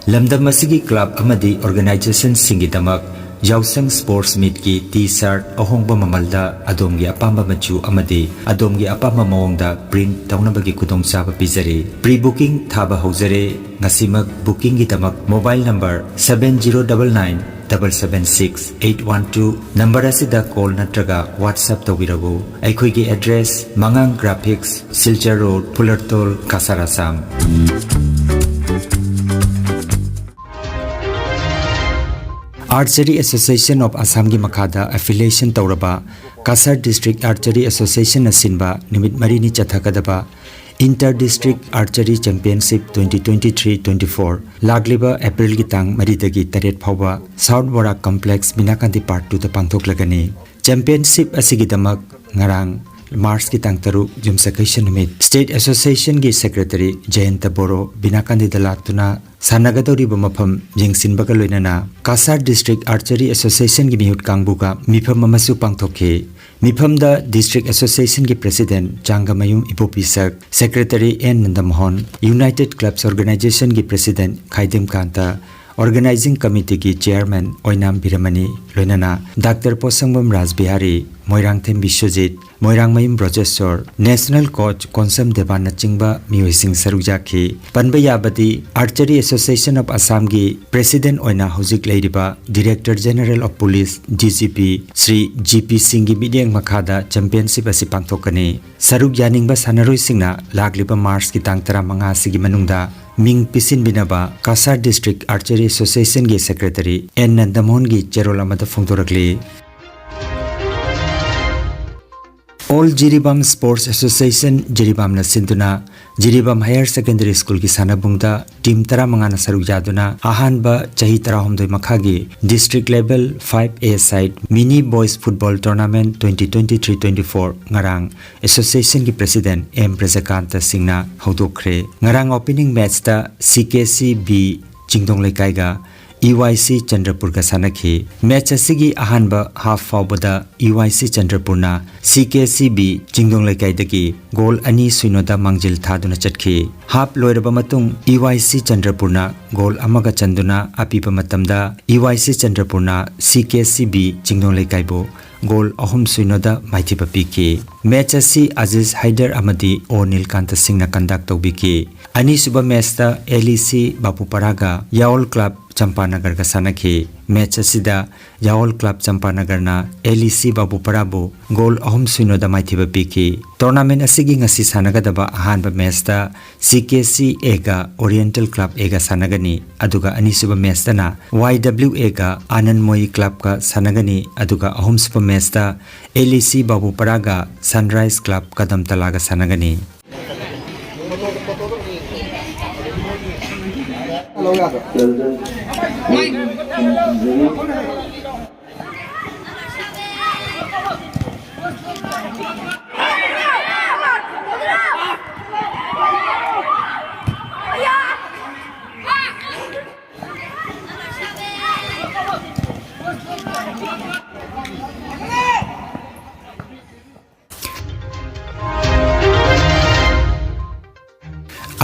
ꯂꯝꯗꯝ ꯑꯁꯤꯒꯤ club ꯑꯃꯗꯤ organization ꯁꯤꯡꯒꯤꯗꯃꯛ ꯌꯥꯎꯁꯪ sports meet ꯀꯤ T-shirt ꯑꯍꯣꯡꯕ ꯃꯃꯜꯗ ꯑꯗꯣꯝꯒꯤ ꯑꯄꯥꯝꯕ ꯃꯆꯨ ꯑꯃꯗꯤ ꯑꯗꯣꯝꯒꯤ ꯑꯄꯥꯝꯕ ꯃꯑꯣꯡꯗ print ꯇꯧꯅꯕꯒꯤ ꯈꯨꯗꯣꯡꯆꯥꯕ ꯄꯤꯖꯔꯤ꯫ Pre booking ꯊꯥꯕ ꯍꯧꯖꯔꯦ꯫ ꯉꯁꯤꯃꯛ booking ꯒꯤꯗꯃꯛ mobile number seven zero double nine double seven six eight one two number ꯑꯁꯤꯗ call ꯅꯠꯇ꯭ꯔꯒ WhatsApp ꯇꯧꯕꯤꯔꯛꯎ꯫ ꯑꯩꯈꯣꯏꯒꯤ address ꯃꯉꯥꯡ Graphics, Silchar Road, ꯐꯨꯂꯔꯇꯣꯜ, Cachar, Assam. Archery Association of Assam ꯒꯤ ꯃꯈꯥꯗ affiliation ꯇꯧꯔꯕ ꯀꯁꯥꯔ District Archery Association ꯅ ꯁꯤꯟꯕ ꯅꯨꯃꯤꯠ ꯃꯔꯤꯅꯤ ꯆꯠꯊꯒꯗꯕ Inter District Archery Championship twenty twenty-three twenty-four ꯂꯥꯛꯂꯤꯕ ꯑꯦꯄ꯭ꯔꯤꯜꯒꯤ ꯇꯥꯡ ꯃꯔꯤꯗꯒꯤ ꯇꯔꯦꯠ ꯐꯥꯎꯕ South Barak Complex ꯕꯤꯅꯥꯀꯥꯟꯗꯤ Park two ꯗ ꯄꯥꯡꯊꯣꯛꯂꯒꯅꯤ꯫ ꯆꯦꯝꯄꯤꯌꯟꯁꯤꯞ ꯑꯁꯤꯒꯤꯗꯃꯛ ꯉꯔꯥꯡ ꯃꯥꯔꯆꯀꯤ ꯇꯥꯡ ꯇꯔꯨꯛ, ꯌꯨꯝꯁꯀꯩꯁ ꯅꯨꯃꯤꯠ, ꯁ꯭ꯇꯦꯠ ꯑꯦꯁꯣꯁꯤꯌꯦꯁꯟꯒꯤ ꯁꯦꯀ꯭ꯔꯦꯇꯔꯤ ꯖꯌꯟꯇ ꯕꯣꯔꯣ ꯕꯤꯅꯥꯀꯥꯟꯗꯤꯗ ꯂꯥꯛꯇꯨꯅ ꯁꯥꯟꯅꯒꯗꯧꯔꯤꯕ ꯃꯐꯝ ꯌꯦꯡꯁꯤꯟꯕꯒ ꯂꯣꯏꯅꯅ ꯀꯁꯥꯔ ꯗꯤꯁꯇ꯭ꯔꯤꯛ ꯑꯥꯔꯆꯔꯤ ꯑꯦꯁꯣꯁꯤꯌꯦꯁꯟꯒꯤ ꯃꯤꯍꯨꯠ ꯀꯥꯡꯕꯨꯒ ꯃꯤꯐꯝ ꯑꯃꯁꯨ ꯄꯥꯡꯊꯣꯛꯈꯤ꯫ ꯃꯤꯐꯝꯗ ꯗꯤꯁꯇ꯭ꯔꯤꯛ ꯑꯦꯁꯣꯁꯤꯌꯦꯁꯟꯒꯤ president Changamayum Ibopishak, secretary N Nandamohan, united clubs ꯑꯣꯔꯒꯅꯥꯏꯖꯦꯁꯟꯒꯤ ꯄ꯭ꯔꯦꯁꯤꯗꯦꯟꯠ ꯈꯥꯏꯗꯤꯝ ꯀꯥꯟꯇ, ꯑꯣꯔꯒꯅꯥꯏꯖꯤꯡ ꯀꯃꯤꯇꯤꯒꯤ ꯆꯦꯌꯔꯃꯦꯟ ꯑꯣꯏꯅꯥꯝ ꯕꯤꯔꯃꯅꯤ, ꯂꯣꯏꯅꯅ doctor Potsangbam Rajbihari, Moirangthem Biswajit, Moirangmayum Brojeshor, national coach Konsam ꯗꯦꯕꯥꯟꯅꯆꯤꯡꯕ ꯃꯤꯑꯣꯏꯁꯤꯡ ꯁꯔꯨꯛ ꯌꯥꯈꯤ꯫ ꯄꯟꯕ ꯌꯥꯕꯗꯤ, Archery Association of Assamꯒꯤ ꯄ꯭ꯔꯦꯁꯤꯗꯦꯟꯠ ꯑꯣꯏꯅ ꯍꯧꯖꯤꯛ ꯂꯩꯔꯤꯕ Director General of Police, D G P, Shri G P ꯁꯤꯡꯒꯤ ꯃꯤꯠꯌꯦꯡ ꯃꯈꯥꯗ ꯆꯦꯝꯄꯤꯌꯟꯁꯤꯞ ꯑꯁꯤ ꯄꯥꯡꯊꯣꯛꯀꯅꯤ꯫ ꯁꯔꯨꯛ ꯌꯥꯅꯤꯡꯕ ꯁꯥꯟꯅꯔꯣꯏꯁꯤꯡꯅ ꯂꯥꯛꯂꯤꯕ ꯃꯥꯔꯆꯀꯤ ꯇꯥꯡ ꯇꯔꯥꯃꯉꯥ ꯑꯁꯤꯒꯤ ꯃꯅꯨꯡꯗ ꯃꯤꯡ ꯄꯤꯁꯤꯟꯕꯤꯅꯕ ꯀꯁꯥꯔ ꯗꯤꯁꯇ꯭ꯔꯤꯛ ꯑꯥꯔꯆꯔꯤ ꯑꯦꯁꯣꯁꯤꯌꯦꯁꯟꯒꯤ ꯁꯦꯀ꯭ꯔꯦꯇꯔꯤ ꯑꯦꯟ ꯅꯟꯗꯃꯣꯍꯟꯒꯤ ꯆꯦꯔꯣꯜ ꯑꯃꯗ ꯐꯣꯡꯗꯣꯔꯛꯂꯤ꯫ All Jiribam Sports Association ꯖꯤꯔꯤꯕꯥꯝꯅ ꯁꯤꯟꯗꯨꯅ ꯖꯤꯔꯤꯕꯥꯝ ꯍꯥꯌꯔ ꯁꯦꯀꯦꯟꯗꯔꯤ ꯁ꯭ꯀꯨꯜꯒꯤ ꯁꯥꯟꯅꯕꯨꯡꯗ ꯇꯤꯝ ꯇꯔꯥꯃꯉꯥꯅ ꯁꯔꯨꯛ ꯌꯥꯗꯨꯅ ꯑꯍꯥꯟꯕ ꯆꯍꯤ ꯇꯔꯥꯍꯨꯝꯗꯣꯏ ꯃꯈꯥꯒꯤ District Level five A side Mini Boys Football Tournament twenty twenty-three twenty-four ꯉꯔꯥꯡ ꯑꯦꯁꯣꯁꯤꯌꯦꯁꯟꯒꯤ ꯄ꯭ꯔꯦꯁꯤꯗꯦꯟꯠ ꯑꯦꯝ ꯕ꯭ꯔꯖꯀꯥꯟꯇ ꯁꯤꯡꯅ ꯍꯧꯗꯣꯛꯈ꯭ꯔꯦ꯫ ꯉꯔꯥꯡ ꯑꯣꯄꯦꯅꯤꯡ ꯃꯦꯆꯇ ꯁꯤ ꯀꯦ ꯁꯤ ꯕꯤ ꯆꯤꯡꯗꯣꯡ ꯂꯩꯀꯥꯏꯒ ꯏ ꯋꯥꯏ ꯁꯤ ꯆꯟꯗ꯭ꯔꯄꯨꯔꯒ ꯁꯥꯟꯅꯈꯤ꯫ ꯃꯦꯆ ꯑꯁꯤꯒꯤ ꯑꯍꯥꯟꯕ ꯍꯥꯐ ꯐꯥꯎꯕꯗ ꯏ ꯋꯥꯏ ꯁꯤ ꯆꯟꯗ꯭ꯔꯄꯨꯔꯅ ꯁꯤ ꯀꯦ ꯁꯤ ꯕꯤ ꯆꯤꯡꯗꯣꯡ ꯂꯩꯀꯥꯏꯗꯒꯤ ꯒꯣꯜ ꯑꯅꯤ ꯁꯨꯏꯅꯣꯗ ꯃꯥꯡꯖꯤꯜ ꯊꯥꯗꯨꯅ ꯆꯠꯈꯤ꯫ ꯍꯥꯐ ꯂꯣꯏꯔꯕ ꯃꯇꯨꯡ ꯏ ꯋꯥꯏ ꯁꯤ ꯆꯟꯗ꯭ꯔꯄꯨꯔꯅ ꯒꯣꯜ ꯑꯃꯒ ꯆꯟꯗꯨꯅ ꯑꯄꯤꯕ ꯃꯇꯝꯗ ꯏ ꯋꯥꯏ ꯁꯤ ꯆꯟꯗ꯭ꯔꯄꯨꯔꯅ ꯁꯤ ꯀꯦ ꯁꯤ ꯕꯤ ꯆꯤꯡꯗꯣꯡ ꯂꯩꯀꯥꯏꯕꯨ ꯒꯣꯜ ꯑꯍꯨꯝ ꯁꯨꯏꯅꯣꯗ ꯃꯥꯏꯊꯤꯕ ꯄꯤꯈꯤ꯫ ꯃꯦꯆ ꯑꯁꯤ ꯑꯖꯤꯖ ꯍꯩꯗꯔ ꯑꯃꯗꯤ ꯑꯣ ꯅꯤꯜꯀꯥꯟꯇ ꯁꯤꯡꯅ ꯀꯟꯗꯛ ꯇꯧꯕꯤꯈꯤ꯫ ꯑꯅꯤꯁꯨꯕ ꯃꯦꯆꯇ ꯑꯦꯜ ꯏ ꯁꯤ ꯕꯥꯕꯨꯄꯥꯔꯥꯒ ꯌꯥꯑꯣꯜ ꯀ꯭ꯂꯕ ꯆꯝꯄꯥꯅꯒꯔꯒ ꯁꯥꯟꯅꯈꯤ꯫ ꯃꯦꯆ ꯑꯁꯤꯗ ꯌꯥꯑꯣꯜ ꯀ꯭ꯂꯕ ꯆꯝꯄꯥꯅꯒꯔꯅ ꯑꯦꯜ ꯏ ꯁꯤ ꯕꯥꯕꯨꯄꯥꯔꯥꯕꯨ ꯒꯣꯜ ꯑꯍꯨꯝ ꯁꯨꯏꯅꯣꯗ ꯃꯥꯏꯊꯤꯕ ꯄꯤꯈꯤ꯫ ꯇꯣꯔꯅꯥꯃꯦꯟ ꯑꯁꯤꯒꯤ ꯉꯁꯤ ꯁꯥꯟꯅꯒꯗꯕ ꯑꯍꯥꯟꯕ ꯃꯦꯆꯇ ꯁꯤ ꯀꯦ ꯁꯤ ꯑꯦꯒ ꯑꯣꯔꯤꯌꯦꯟꯇꯦꯜ ꯀ꯭ꯂꯕ ꯑꯦꯒ ꯁꯥꯟꯅꯒꯅꯤ, ꯑꯗꯨꯒ ꯑꯅꯤꯁꯨꯕ ꯃꯦꯆꯇꯅ ꯋꯥꯏ ꯗꯕ꯭ꯂꯤꯎ ꯑꯦꯒ ꯑꯥꯅꯟꯗꯃꯣꯌꯤ ꯀ꯭ꯂꯕꯀ ꯁꯥꯟꯅꯒꯅꯤ, ꯑꯗꯨꯒ ꯑꯍꯨꯝꯁꯨꯕ ꯃꯦꯆꯇ ꯑꯦꯜ ꯏ ꯁꯤ ꯕꯥꯕꯨꯄꯥꯔꯥꯒ ꯁꯟꯔꯥꯏꯖ ꯀ꯭ꯂꯕ ꯀꯗꯝꯇꯂꯥꯒ ꯁꯥꯟꯅꯒꯅꯤ꯫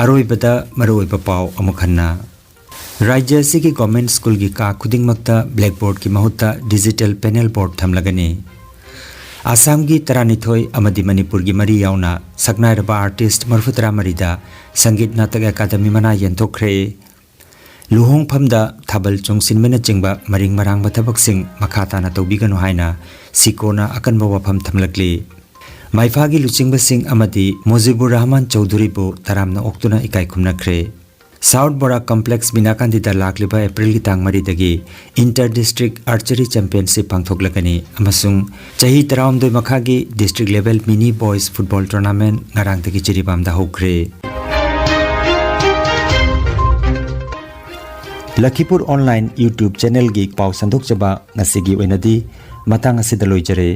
ꯑꯔꯣꯏꯕꯗ ꯃꯔꯨꯑꯣꯏꯕ ꯄꯥꯎ ꯑꯃꯨꯛ ꯍꯟꯅ꯫ ꯔꯥꯖ꯭ꯌ ꯑꯁꯤꯒꯤ ꯒꯣꯔꯃꯦꯟ ꯁ꯭ꯀꯨꯜꯒꯤ ꯀꯥ ꯈꯨꯗꯤꯡꯃꯛꯇ ꯕ꯭ꯂꯦꯛꯕꯣꯔꯗꯀꯤ ꯃꯍꯨꯠꯇ ꯗꯤꯖꯤꯇꯦꯜ ꯄꯦꯅꯦꯜ ꯕꯣꯔꯗ ꯊꯝꯂꯒꯅꯤ꯫ ꯑꯁꯥꯝꯒꯤ ꯇꯔꯥꯅꯤꯊꯣꯏ ꯑꯃꯗꯤ ꯃꯅꯤꯄꯨꯔꯒꯤ ꯃꯔꯤ ꯌꯥꯎꯅ ꯁꯛꯅꯥꯏꯔꯕ ꯑꯥꯔꯇꯤꯁ ꯃꯔꯤꯐꯨꯇꯔꯥ ꯃꯔꯤꯗ ꯁꯪꯒꯤꯠ ꯅꯥꯇꯛ ꯑꯦꯀꯥꯗꯃꯤ ꯃꯅꯥ ꯌꯦꯟꯊꯣꯛꯈ꯭ꯔꯦ꯫ ꯂꯨꯍꯣꯡꯐꯝꯗ ꯊꯥꯕꯜ ꯆꯣꯡꯁꯤꯟꯕꯅꯆꯤꯡꯕ ꯃꯔꯤꯡ ꯃꯔꯥꯡꯕ ꯊꯕꯛꯁꯤꯡ ꯃꯈꯥ ꯇꯥꯅ ꯇꯧꯕꯤꯒꯅꯨ ꯍꯥꯏꯅ ꯁꯤꯀꯣꯅ ꯑꯀꯟꯕ ꯋꯥꯐꯝ ꯊꯝꯂꯛꯂꯤ꯫ ꯃꯥꯏꯐꯥꯒꯤ ꯂꯨꯆꯤꯡꯕꯁꯤꯡ ꯑꯃꯗꯤ ꯃꯨꯖꯤꯕꯨꯔ ꯔꯍꯃꯥꯟ ꯆꯧꯙꯨꯔꯤꯕꯨ ꯇꯔꯥꯝꯅ ꯑꯣꯛꯇꯨꯅ ꯏꯀꯥꯏ ꯈꯨꯝꯅꯈ꯭ꯔꯦ꯫ ꯁꯥꯎꯠ ꯕꯣꯔꯥ ꯀꯝꯄ꯭ꯂꯦꯛꯁ ꯕꯤꯅꯥꯀꯥꯟꯗꯤꯗ ꯂꯥꯛꯂꯤꯕ ꯑꯦꯄ꯭ꯔꯤꯜꯒꯤ ꯇꯥꯡ ꯃꯔꯤꯗꯒꯤ ꯏꯟꯇꯔ ꯗꯤꯁꯇ꯭ꯔꯤꯛ ꯑꯥꯔꯆꯔꯤ ꯆꯦꯝꯄꯤꯌꯟꯁꯤꯞ ꯄꯥꯡꯊꯣꯛꯂꯒꯅꯤ ꯑꯃꯁꯨꯡ ꯆꯍꯤ ꯇꯔꯥꯍꯨꯝꯗꯣꯏ ꯃꯈꯥꯒꯤ ꯗꯤꯁꯇ꯭ꯔꯤꯛ ꯂꯦꯚꯦꯜ ꯃꯤꯅꯤ ꯕꯣꯏꯁ ꯐꯨꯠꯕꯣꯜ ꯇꯣꯔꯅꯥꯃꯦꯟ ꯉꯔꯥꯡꯗꯒꯤ ꯖꯤꯔꯤꯕꯥꯝꯗ ꯍꯧꯈ꯭ꯔꯦ꯫ ꯂꯈꯤꯄꯨꯔ ꯑꯣꯟꯂꯥꯏꯟ YouTube ꯆꯦꯅꯦꯜꯒꯤ ꯄꯥꯎ ꯁꯟꯗꯣꯛꯆꯕ ꯉꯁꯤꯒꯤ ꯑꯣꯏꯅꯗꯤ ꯃꯇꯥꯡ ꯑꯁꯤꯗ ꯂꯣꯏꯖꯔꯦ꯫